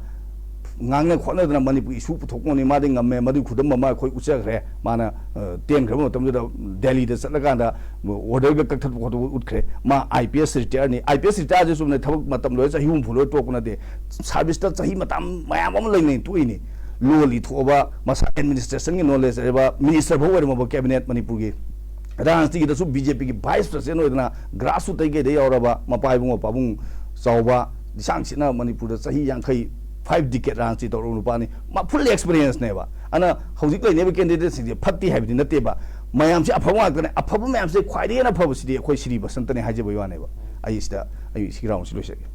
ꯉꯥꯡꯅ ꯈꯣꯠꯅꯗꯅ ꯃꯅꯤꯄꯨꯔ ꯏꯁꯨ ꯄꯨꯊꯣꯛꯄ ꯉꯝꯃꯤ꯫ ꯃꯥꯗꯤ ꯉꯝꯃꯦ, ꯃꯗꯨꯒꯤ ꯈꯨꯗꯝ ꯑꯃ ꯑꯩꯈꯣꯏ ꯎꯠꯆꯈ꯭ꯔꯦ꯫ ꯃꯥꯅ, ꯑ, ꯇꯦꯟꯈ꯭ꯔꯕ ꯃꯇꯝꯗꯨꯗ ꯗꯦꯜꯂꯤꯗ ꯆꯠꯂꯀꯥꯟꯗ ꯑꯣꯔꯗꯔꯒ ꯀꯛꯊꯠꯄ ꯈꯣꯠꯇꯣꯛꯄ ꯎꯠꯈ꯭ꯔꯦ꯫ ꯃꯥ I P S ꯔꯤꯇꯥꯌꯔꯅꯤ꯫ I P S ꯔꯤꯇꯥꯌꯔꯁꯦ ꯆꯨꯝꯅ ꯊꯕꯛ ꯃꯇꯝ ꯂꯣꯏꯔ ꯆꯍꯤ ꯍꯨꯝꯐꯨ ꯂꯣꯏꯔ ꯇꯣꯛꯄ ꯅꯠꯇꯦ꯫ ꯁꯥꯔꯚꯤꯁꯇ ꯆꯍꯤ ꯃꯇꯝ ꯃꯌꯥꯝ ꯑꯃ ꯂꯩꯅ ꯇꯣꯛꯏꯅꯤ꯫ ꯂꯣ ꯂꯤꯊꯣꯛꯑꯕ, ꯃꯁꯥ ꯑꯦꯗꯃꯤꯅꯤꯁꯇ꯭ꯔꯦꯁꯟꯒꯤ ꯅꯣꯂꯦꯖ ꯂꯩꯔꯕ, ꯃꯤꯅꯤꯁꯇꯔ ꯐꯥꯎ ꯑꯣꯏꯔꯝꯃꯕ ꯀꯦꯕꯤꯅꯦꯠ ꯃꯅꯤꯄꯨꯔꯒꯤ꯫ ꯔꯥꯖꯅꯤꯇꯤꯒꯤꯗꯁꯨ ꯕꯤ ꯖꯦ ꯄꯤꯒꯤ ꯚꯥꯏꯁ ꯄ꯭ꯔꯁꯤꯗꯦꯟ ꯑꯣꯏꯗꯅ ꯒ꯭ꯔꯥꯁꯔꯨꯠꯇꯩ ꯀꯩꯗꯩ ꯌꯥꯎꯔꯕ ꯃꯄꯥ ꯏꯕꯨꯡꯉꯣ ꯄꯥꯕꯨꯡ ꯆꯥꯎꯕ, ꯂꯤꯁꯥꯡ ꯁꯤꯠꯅ ꯃꯅꯤꯄꯨꯔꯗ ꯆꯍꯤ ꯌꯥꯡꯈꯩ, ꯐꯥꯏꯚ ꯗꯤꯀꯦꯠ ꯔꯥꯖꯅꯤꯇꯤ ꯇꯧꯔꯕ ꯅꯨꯄꯥꯅꯤ꯫ ꯃꯥ ꯐꯨꯜ ꯑꯦꯛꯁꯄꯤꯔꯤꯌꯦꯟꯁꯅꯦꯕ꯫ ꯑꯗꯨꯅ ꯍꯧꯖꯤꯛ ꯂꯩꯅꯔꯤꯕ ꯀꯦꯟꯗꯤꯗꯦꯠꯁꯤꯡꯁꯦ ꯐꯠꯇꯦ ꯍꯥꯏꯕꯗꯤ ꯅꯠꯇꯦꯕ꯫ ꯃꯌꯥꯝꯁꯦ ꯑꯐꯕ ꯉꯥꯛꯇꯅꯦ꯫ ꯑꯐꯕ ꯃꯌꯥꯝꯁꯦ ꯈ꯭ꯋꯥꯏꯗꯒꯤ ꯍꯦꯟꯅ ꯐꯕꯁꯤꯗꯤ ꯑꯩꯈꯣꯏ ꯁ꯭ꯔꯤ ꯕꯁꯟꯇꯅꯦ ꯍꯥꯏꯖꯕꯒꯤ ꯋꯥꯅꯦꯕ꯫ ꯑꯩ ꯁꯤꯗ, ꯑꯩ ꯁꯤꯒꯤ ꯔꯥꯎꯟꯁꯤ ꯂꯣꯏꯁꯤꯜꯂꯒꯦ꯫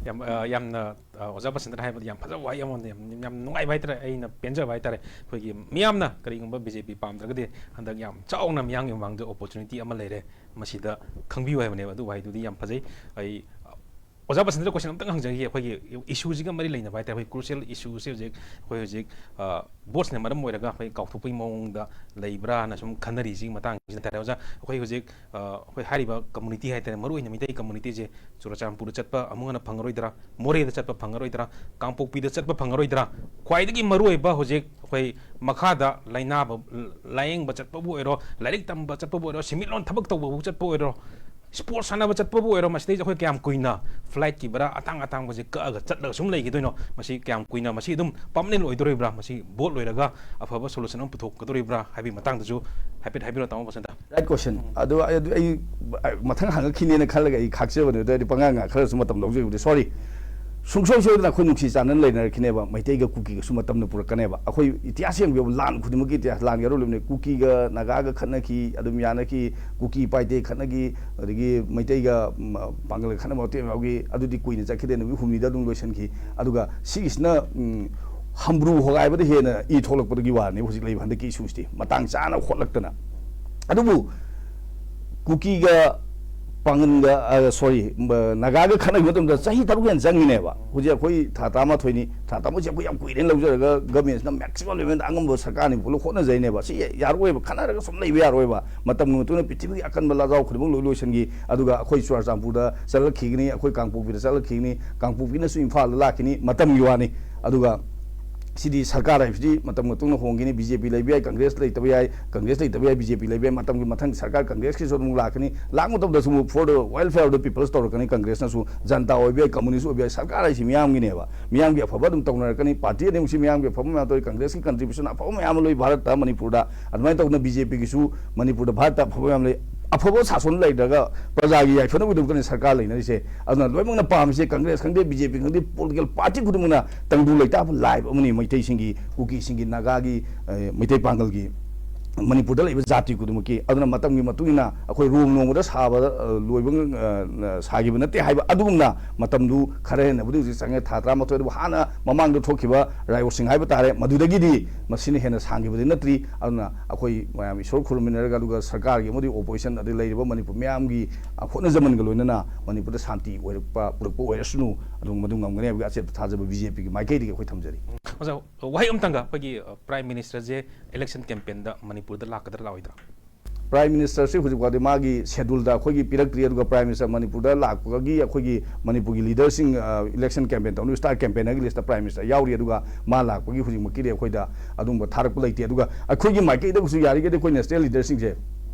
ꯌꯥꯝ, ꯑ, ꯌꯥꯝꯅ, ꯑ, ꯑꯣꯖꯥ ꯕꯁꯟꯇꯅ ꯍꯥꯏꯕꯗ ꯌꯥꯝ ꯐꯖꯕ ꯋꯥꯍꯩ ꯑꯃꯅꯤ꯫ ꯌꯥꯝ, ꯌꯥꯝ ꯅꯨꯡꯉꯥꯏꯕ ꯍꯥꯏꯇꯥꯔꯦ, ꯑꯩꯅ ꯄꯦꯟꯖꯕ ꯍꯥꯏꯇꯥꯔꯦ꯫ ꯑꯩꯈꯣꯏꯒꯤ ꯃꯤꯌꯥꯝꯅ ꯀꯔꯤꯒꯨꯝꯕ ꯕꯤ ꯖꯦ ꯄꯤ ꯄꯥꯝꯗ꯭ꯔꯒꯗꯤ ꯍꯟꯗꯛ ꯌꯥꯝ ꯆꯥꯎꯅ ꯃꯤꯌꯥꯝꯒꯤ ꯃꯃꯥꯡꯗ ꯑꯣꯄꯣꯔꯆꯨꯅꯤꯇꯤ ꯑꯃ ꯂꯩꯔꯦ, ꯃꯁꯤꯗ ꯈꯪꯕꯤꯌꯨ ꯍꯥꯏꯕꯅꯦꯕ꯫ ꯑꯗꯨ ꯋꯥꯍꯩꯗꯨꯗꯤ ꯌꯥꯝ ꯐꯖꯩ꯫ ꯑꯩ, ꯑ, ꯑꯣꯖꯥ ꯕꯁꯟꯇꯗ ꯀꯣꯏꯁꯟ ꯑꯃꯇꯪ ꯍꯪꯖꯒꯦ꯫ ꯑꯩꯈꯣꯏꯒꯤ ꯏꯁꯨꯁꯤꯒ ꯃꯔꯤ ꯂꯩꯅꯕ ꯍꯥꯏꯇꯥꯔꯦ, ꯑꯩꯈꯣꯏ ꯀ꯭ꯔꯨꯁꯤꯌꯦꯜ ꯏꯁꯨꯁꯦ ꯍꯧꯖꯤꯛ, ꯑꯩꯈꯣꯏ ꯍꯧꯖꯤꯛ ꯚꯣꯠꯁꯤꯅ ꯃꯔꯝ ꯑꯣꯏꯔꯒ ꯑꯩꯈꯣꯏ ꯀꯥꯎꯊꯣꯛꯄꯒꯤ ꯃꯑꯣꯡꯗ ꯂꯩꯕ꯭ꯔꯥꯅ ꯁꯨꯝ ꯈꯟꯅꯔꯤꯁꯤꯒꯤ ꯃꯇꯥꯡꯁꯤꯗ ꯍꯥꯏꯇꯥꯔꯦ ꯑꯣꯖꯥ꯫ ꯑꯩꯈꯣꯏ ꯍꯧꯖꯤꯛ ꯑꯩꯈꯣꯏ ꯍꯥꯏꯔꯤꯕ ꯀꯝꯃꯨꯅꯤꯇꯤ ꯍꯥꯏꯇꯥꯔꯦ, ꯃꯔꯨꯑꯣꯏꯅ ꯃꯩꯇꯩ ꯀꯝꯃꯨꯅꯤꯇꯤꯁꯦ ꯆꯨꯔꯆꯥꯟꯄꯨꯔꯗ ꯆꯠꯄ ꯑꯃꯨꯛ ꯍꯟꯅ ꯐꯪꯉꯔꯣꯏꯗ꯭ꯔꯥ, ꯃꯣꯔꯦꯗ ꯆꯠꯄ ꯐꯪꯉꯔꯣꯏꯗ꯭ꯔꯥ, ꯀꯥꯡꯄꯣꯛꯄꯤꯗ ꯆꯠꯄ ꯐꯪꯉꯔꯣꯏꯗ꯭ꯔꯥ, ꯈ꯭ꯋꯥꯏꯗꯒꯤ ꯃꯔꯨꯑꯣꯏꯕ ꯍꯧꯖꯤꯛ ꯑꯩꯈꯣꯏ ꯃꯈꯥꯗ ꯂꯥꯏꯅꯥꯕ, ꯂꯥꯏꯌꯦꯡꯕ ꯆꯠꯄꯕꯨ ꯑꯣꯏꯔꯣ, ꯂꯥꯏꯔꯤꯛ ꯇꯝꯕ ꯆꯠꯄꯕꯨ ꯑꯣꯏꯔꯣ, ꯁꯦꯟꯃꯤꯠꯂꯣꯟ ꯊꯕꯛ ꯇꯧꯕꯕꯨ ꯆꯠꯄ ꯑꯣꯏꯔꯣ, ꯁ꯭ꯄꯣꯔꯠꯁ ꯁꯥꯟꯅꯕ ꯆꯠꯄꯕꯨ ꯑꯣꯏꯔꯣ, ꯃꯁꯤꯗꯩꯁꯤꯗ ꯑꯩꯈꯣꯏ ꯀꯌꯥꯝ ꯀꯨꯏꯅ ꯐ꯭ꯂꯥꯏꯠꯀꯤ ꯚꯔꯥ ꯑꯇꯥꯡ ꯑꯇꯥꯡꯕꯁꯦ ꯀꯛꯑꯒ ꯆꯠꯂꯒ ꯁꯨꯝ ꯂꯩꯈꯤꯗꯣꯏꯅꯣ? ꯃꯁꯤ ꯀꯌꯥꯝ ꯀꯨꯏꯅ, ꯃꯁꯤ ꯑꯗꯨꯝ ꯄꯔꯃꯅꯦꯟ ꯑꯣꯏꯗꯣꯔꯤꯕ꯭ꯔꯥ? ꯃꯁꯤ ꯚꯣꯠ ꯂꯣꯏꯔꯒ ꯑꯐꯕ ꯁꯣꯂꯨꯁꯟ ꯑꯃ ꯄꯨꯊꯣꯛꯀꯗꯣꯔꯤꯕ꯭ꯔꯥ ꯍꯥꯏꯕꯒꯤ ꯃꯇꯥꯡꯗꯁꯨ ꯍꯥꯏꯐꯦꯠ ꯍꯥꯏꯕꯤꯔꯣ, ꯇꯥꯃꯣ ꯕꯁꯟꯇ꯫ ꯔꯥꯏꯠ ꯀꯣꯏꯁꯟ꯫ ꯑꯗꯣ ꯑꯩ, ꯑꯗꯨ ꯑꯩ ꯃꯊꯪ ꯍꯪꯉꯛꯈꯤꯅꯦꯅ ꯈꯜꯂꯒ ꯑꯩ ꯈꯥꯛꯆꯕꯅꯦ, ꯑꯗꯨ ꯑꯩꯗꯤ ꯄꯉꯥꯡ ꯉꯥꯡ ꯈꯔꯁꯨ ꯃꯇꯝ ꯂꯧꯖꯕꯗꯤ ꯁꯣꯔꯤ꯫ ꯁꯨꯡꯁꯣꯏ ꯁꯣꯏꯗꯅ ꯑꯩꯈꯣꯏ ꯅꯨꯡꯁꯤ ꯆꯥꯟꯅꯅ ꯂꯩꯅꯔꯛꯈꯤꯅꯦꯕ, ꯃꯩꯇꯩꯒ ꯀꯨꯀꯤꯒꯁꯨ ꯃꯇꯝꯅ ꯄꯨꯔꯛꯀꯅꯦꯕ꯫ ꯑꯩꯈꯣꯏ ꯏꯇꯤꯍꯥꯁ ꯌꯦꯡꯕꯤꯌꯨ, ꯂꯥꯟ ꯈꯨꯗꯤꯡꯃꯛꯀꯤ ꯏꯇꯤꯍꯥꯁ, ꯂꯥꯟꯒꯤ ꯑꯔꯣꯏꯕꯅꯦ, ꯀꯨꯀꯤꯒ ꯅꯥꯒꯥꯒ ꯈꯠꯅꯈꯤ, ꯑꯗꯨꯝ ꯌꯥꯅꯈꯤ, ꯀꯨꯀꯤ ꯄꯥꯏꯇꯦ ꯈꯠꯅꯈꯤ, ꯑꯗꯒꯤ ꯃꯩꯇꯩꯒ ꯄꯥꯡꯒꯜꯒ ꯈꯠꯅꯕ ꯃꯇꯦꯛ ꯌꯥꯎꯈꯤ꯫ ꯑꯗꯨꯗꯤ ꯀꯨꯏꯅ ꯆꯠꯈꯤꯗꯦ, ꯅꯨꯃꯤꯠ ꯍꯨꯝꯅꯤꯗ ꯑꯗꯨꯝ ꯂꯣꯏꯁꯤꯟꯈꯤ꯫ ꯑꯗꯨꯒ ꯁꯤꯒꯤꯁꯤꯅ ꯎꯝ, ꯍꯝꯕ꯭ꯔꯨ ꯍꯣꯒꯥꯏꯕꯗ ꯍꯦꯟꯅ ꯏ ꯊꯣꯛꯂꯛꯄꯗꯨꯒꯤ ꯋꯥꯅꯦꯕ ꯍꯧꯖꯤꯛ ꯂꯩꯕ ꯍꯟꯗꯛꯀꯤ ꯏꯁꯨꯁꯤꯗꯤ, ꯃꯇꯥꯡ ꯆꯥꯅ ꯍꯣꯠꯂꯛꯇꯅ꯫ ꯑꯗꯨꯕꯨ ꯀꯨꯀꯤꯒ ꯄꯥꯡꯒꯟꯒ, ꯁꯣꯔꯤ, ꯅꯥꯒꯥꯒ ꯈꯠꯅꯈꯤꯕ ꯃꯇꯝꯗ ꯆꯍꯤ ꯇꯔꯨꯛ ꯍꯦꯟꯅ ꯆꯪꯉꯤꯅꯦꯕ꯫ ꯍꯧꯖꯤꯛ ꯑꯩꯈꯣꯏ ꯊꯥ ꯇꯔꯥꯃꯥꯊꯣꯏꯅꯤ, ꯊꯥ ꯇꯔꯥꯃꯥꯊꯣꯏꯁꯦ ꯑꯩꯈꯣꯏ ꯌꯥꯝ ꯀꯨꯏꯔꯦꯅ ꯂꯧꯖꯔꯒ ꯒꯃꯦꯟꯁꯤꯅ ꯃꯦꯛꯁꯤꯃꯝ ꯂꯦꯚꯦꯜꯗ ꯑꯉꯝꯕ ꯁꯔꯀꯥꯔꯅꯤ ꯄꯨꯂꯞ ꯍꯣꯠꯅꯖꯩꯅꯦꯕ꯫ ꯁꯤ ꯌꯥꯔꯣꯏꯕ, ꯈꯠꯅꯔꯒ ꯁꯨꯝ ꯂꯩꯕ ꯌꯥꯔꯣꯏꯕ꯫ ꯃꯇꯝꯒꯤ ꯃꯇꯨꯡ ꯏꯟꯅ ꯄ꯭ꯔꯤꯊꯤꯕꯤꯒꯤ ꯑꯀꯟꯕ ꯂꯥꯖꯥꯎ ꯈꯨꯗꯤꯡꯃꯛ ꯂꯣꯏ ꯂꯣꯏꯁꯤꯟꯈꯤ꯫ ꯑꯗꯨꯒ ꯑꯩꯈꯣꯏ ꯆꯨꯔꯥꯆꯥꯟꯄꯨꯔꯗ ꯆꯠꯂꯛꯈꯤꯒꯅꯤ, ꯑꯩꯈꯣꯏ ꯀꯥꯡꯄꯣꯛꯄꯤꯗ ꯆꯠꯂꯛꯈꯤꯒꯅꯤ, ꯀꯥꯡꯄꯣꯛꯄꯤꯅꯁꯨ ꯏꯝꯐꯥꯜꯗ ꯂꯥꯛꯈꯤꯅꯤ, ꯃꯇꯝꯒꯤ ꯋꯥꯅꯤ꯫ ꯑꯗꯨꯒ ꯁꯤꯗꯤ ꯁꯔꯀꯥꯔ ꯍꯥꯏꯕꯁꯤꯗꯤ ꯃꯇꯝ ꯃꯇꯨꯡꯗ ꯍꯣꯡꯈꯤꯅꯤ, ꯕꯤ ꯖꯦ ꯄꯤ ꯂꯩꯕ ꯌꯥꯏ, ꯀꯪꯒ꯭ꯔꯦꯁ ꯂꯩꯇꯕ ꯌꯥꯏ, ꯀꯪꯒ꯭ꯔꯦꯁ ꯂꯩꯇꯕ ꯌꯥꯏ, ꯕꯤ ꯖꯦ ꯄꯤ ꯂꯩꯕ ꯌꯥꯏ, ꯃꯇꯝꯒꯤ ꯃꯊꯪ ꯁꯔꯀꯥꯔ ꯀꯪꯒ꯭ꯔꯦꯁꯀꯤꯁꯨ ꯑꯃꯨꯛ ꯂꯥꯛꯀꯅꯤ, ꯂꯥꯛ ꯃꯇꯝꯗꯁꯨ ꯑꯃꯨꯛ for the welfare of the people ꯇꯧꯔꯛꯀꯅꯤ꯫ ꯀꯪꯒ꯭ꯔꯦꯁꯅꯁꯨ, ꯖꯟꯇꯥ ꯑꯣꯏꯕ ꯌꯥꯏ, ꯀꯝꯃꯨꯅꯤꯁ ꯑꯣꯏꯕ ꯌꯥꯏ, ꯁꯔꯀꯥꯔ ꯍꯥꯏꯁꯤ ꯃꯤꯌꯥꯝꯒꯤꯅꯦꯕ, ꯃꯤꯌꯥꯝꯒꯤ ꯑꯐꯕ ꯑꯗꯨꯝ ꯇꯧꯅꯔꯛꯀꯅꯤ꯫ ꯄꯥꯔꯇꯤ ꯑꯅꯤꯃꯛꯁꯤ ꯃꯤꯌꯥꯝꯒꯤ ꯑꯐꯕ ꯃꯌꯥꯝ ꯇꯧꯔꯤ, ꯀꯪꯒ꯭ꯔꯦꯁꯀꯤ ꯀꯟꯇ꯭ꯔꯤꯕ꯭ꯌꯨꯁꯟ ꯑꯐꯕ ꯃꯌꯥꯝ ꯑꯃ ꯂꯩ ꯚꯥꯔꯠꯇ, ꯃꯅꯤꯄꯨꯔꯗ꯫ ꯑꯗꯨꯃꯥꯏꯅ ꯇꯧꯗꯅ ꯕꯤ ꯖꯦ ꯄꯤꯒꯤꯁꯨ ꯃꯅꯤꯄꯨꯔꯗ, ꯚꯥꯔꯠꯇ ꯑꯐꯕ ꯃꯌꯥꯝ ꯂꯩ꯫ ꯑꯐꯕ ꯁꯥꯁꯣꯟ ꯂꯩꯇ꯭ꯔꯒ ꯄ꯭ꯔꯖꯥꯒꯤ ꯌꯥꯏꯐꯅꯕꯒꯤꯗꯃꯛꯇꯅꯤ ꯁꯔꯀꯥꯔ ꯂꯩꯅꯔꯤꯁꯦ꯫ ꯑꯗꯨꯅ ꯂꯣꯏꯅꯃꯛꯅ ꯄꯥꯝꯃꯤꯁꯦ, ꯀꯪꯒ꯭ꯔꯦꯁ ꯈꯪꯗꯦ, ꯕꯤ ꯖꯦ ꯄꯤ ꯈꯪꯗꯦ, ꯄꯣꯂꯤꯇꯤꯀꯦꯜ ꯄꯥꯔꯇꯤ ꯈꯨꯗꯤꯡꯃꯛꯅ ꯇꯪꯗꯨ ꯂꯩꯇꯥꯕ ꯂꯥꯏꯕ ꯑꯃꯅꯤ ꯃꯩꯇꯩꯁꯤꯡꯒꯤ, ꯀꯨꯀꯤꯁꯤꯡꯒꯤ, ꯅꯥꯒꯥꯒꯤ, ꯑꯦ, ꯃꯩꯇꯩ ꯄꯥꯡꯒꯜꯒꯤ꯫ ꯃꯅꯤꯄꯨꯔꯗ ꯂꯩꯕ ꯖꯥꯇꯤ ꯈꯨꯗꯤꯡꯃꯛꯀꯤ꯫ ꯑꯗꯨꯅ ꯃꯇꯝꯒꯤ ꯃꯇꯨꯡ ꯏꯟꯅ ꯑꯩꯈꯣꯏ ꯔꯣꯝ ꯅꯣꯡꯃꯗ ꯁꯥꯕ, ꯑ, ꯂꯣꯏꯕ, ꯑ, ꯁꯥꯈꯤꯕ ꯅꯠꯇꯦ ꯍꯥꯏꯕ ꯑꯗꯨꯒꯨꯝꯅ ꯃꯇꯝꯗꯨ ꯈꯔ ꯍꯦꯟꯅꯕꯨꯗꯤ ꯍꯧꯖꯤꯛ ꯆꯪꯉꯦ, ꯊꯥ ꯇꯔꯥꯃꯥꯊꯣꯏ꯫ ꯑꯗꯨꯕꯨ ꯍꯥꯟꯅ ꯃꯃꯥꯡꯗ ꯊꯣꯛꯈꯤꯕ ꯔꯥꯏꯑꯣꯠꯁꯤꯡ ꯍꯥꯏꯕ ꯇꯥꯔꯦ, ꯃꯗꯨꯗꯒꯤꯗꯤ ꯃꯁꯤꯅ ꯍꯦꯟꯅ ꯁꯥꯡꯈꯤꯕꯗꯤ ꯅꯠꯇ꯭ꯔꯤ꯫ ꯑꯗꯨꯅ ꯑꯩꯈꯣꯏ ꯃꯌꯥꯝ ꯏꯁꯣꯔ ꯈꯨꯔꯨꯝꯃꯤꯟꯅꯔꯒ, ꯑꯗꯨꯒ ꯁꯔꯀꯥꯔꯒꯤ ꯑꯃꯗꯤ ꯑꯣꯄꯣꯖꯤꯁꯟ, ꯑꯗꯩ ꯂꯩꯔꯤꯕ ꯃꯅꯤꯄꯨꯔ ꯃꯤꯌꯥꯝꯒꯤ ꯍꯣꯠꯅꯖꯃꯟꯒ ꯂꯣꯏꯅꯅ ꯃꯅꯤꯄꯨꯔꯗ ꯁꯥꯟꯇꯤ ꯑꯣꯏꯔꯛꯄ, ꯄꯨꯔꯛꯄ ꯑꯣꯏꯔꯁꯅꯨ, ꯑꯗꯨꯝ ꯃꯗꯨ ꯉꯝꯒꯅꯤ ꯍꯥꯏꯕꯒꯤ ꯑꯆꯦꯠꯄ ꯊꯥꯖꯕ ꯕꯤ ꯖꯦ ꯄꯤꯒꯤ ꯃꯥꯏꯀꯩꯗꯒꯤ ꯑꯩꯈꯣꯏ ꯊꯝꯖꯔꯤ꯫ ꯑꯣꯖꯥ, ꯋꯥꯍꯩ ꯑꯃꯇꯪꯒ, ꯑꯩꯈꯣꯏꯒꯤ, ꯑ, ꯄ꯭ꯔꯥꯏꯝ ꯃꯤꯅꯤꯁꯇꯔꯁꯦ ꯏꯂꯦꯛꯁꯟ ꯀꯦꯝꯄꯦꯟꯗ ꯃꯅꯤꯄꯨꯔꯗ ꯂꯥꯛꯀꯗ꯭ꯔꯥ ꯂꯥꯛꯑꯣꯏꯗ꯭ꯔꯥ? ꯄ꯭ꯔꯥꯏꯝ ꯃꯤꯅꯤꯁꯇꯔꯁꯤ ꯍꯧꯖꯤꯛ ꯐꯥꯎꯗꯤ ꯃꯥꯒꯤ ꯁꯦꯗꯨꯜꯗ ꯑꯩꯈꯣꯏꯒꯤ ꯄꯤꯔꯛꯇ꯭ꯔꯤ꯫ ꯑꯗꯨꯒ ꯄ꯭ꯔꯥꯏꯝ ꯃꯤꯅꯤꯁꯇꯔ ꯃꯅꯤꯄꯨꯔꯗ ꯂꯥꯛꯄꯒꯤ ꯑꯩꯈꯣꯏꯒꯤ ꯃꯅꯤꯄꯨꯔꯒꯤ ꯂꯤꯗꯔꯁꯤꯡ, ꯑ, ꯏꯂꯦꯛꯁꯟ ꯀꯦꯝꯄꯦꯟ ꯇꯧꯅꯤ, ꯁ꯭ꯇꯥꯔ ꯀꯦꯝꯄꯦꯟꯅꯔꯒꯤ ꯂꯤꯁꯇ ꯄ꯭ꯔꯥꯏꯝ ꯃꯤꯅꯤꯁꯇꯔ ꯌꯥꯎꯔꯤ꯫ ꯑꯗꯨꯒ ꯃꯥ ꯂꯥꯛꯄꯒꯤ ꯍꯧꯖꯤꯛꯃꯛꯀꯤꯗꯤ ꯑꯩꯈꯣꯏꯗ ꯑꯗꯨꯝꯕ ꯊꯥꯔꯛꯄ ꯂꯩꯇꯦ꯫ ꯑꯗꯨꯒ ꯑꯩꯈꯣꯏꯒꯤ ꯃꯥꯏꯀꯩꯗꯕꯨꯁꯨ ꯌꯥꯔꯤꯒꯩꯗꯤ ꯑꯩꯈꯣꯏ ꯅꯦꯁꯅꯦꯜ ꯂꯤꯗꯔꯁꯤꯡꯁꯦ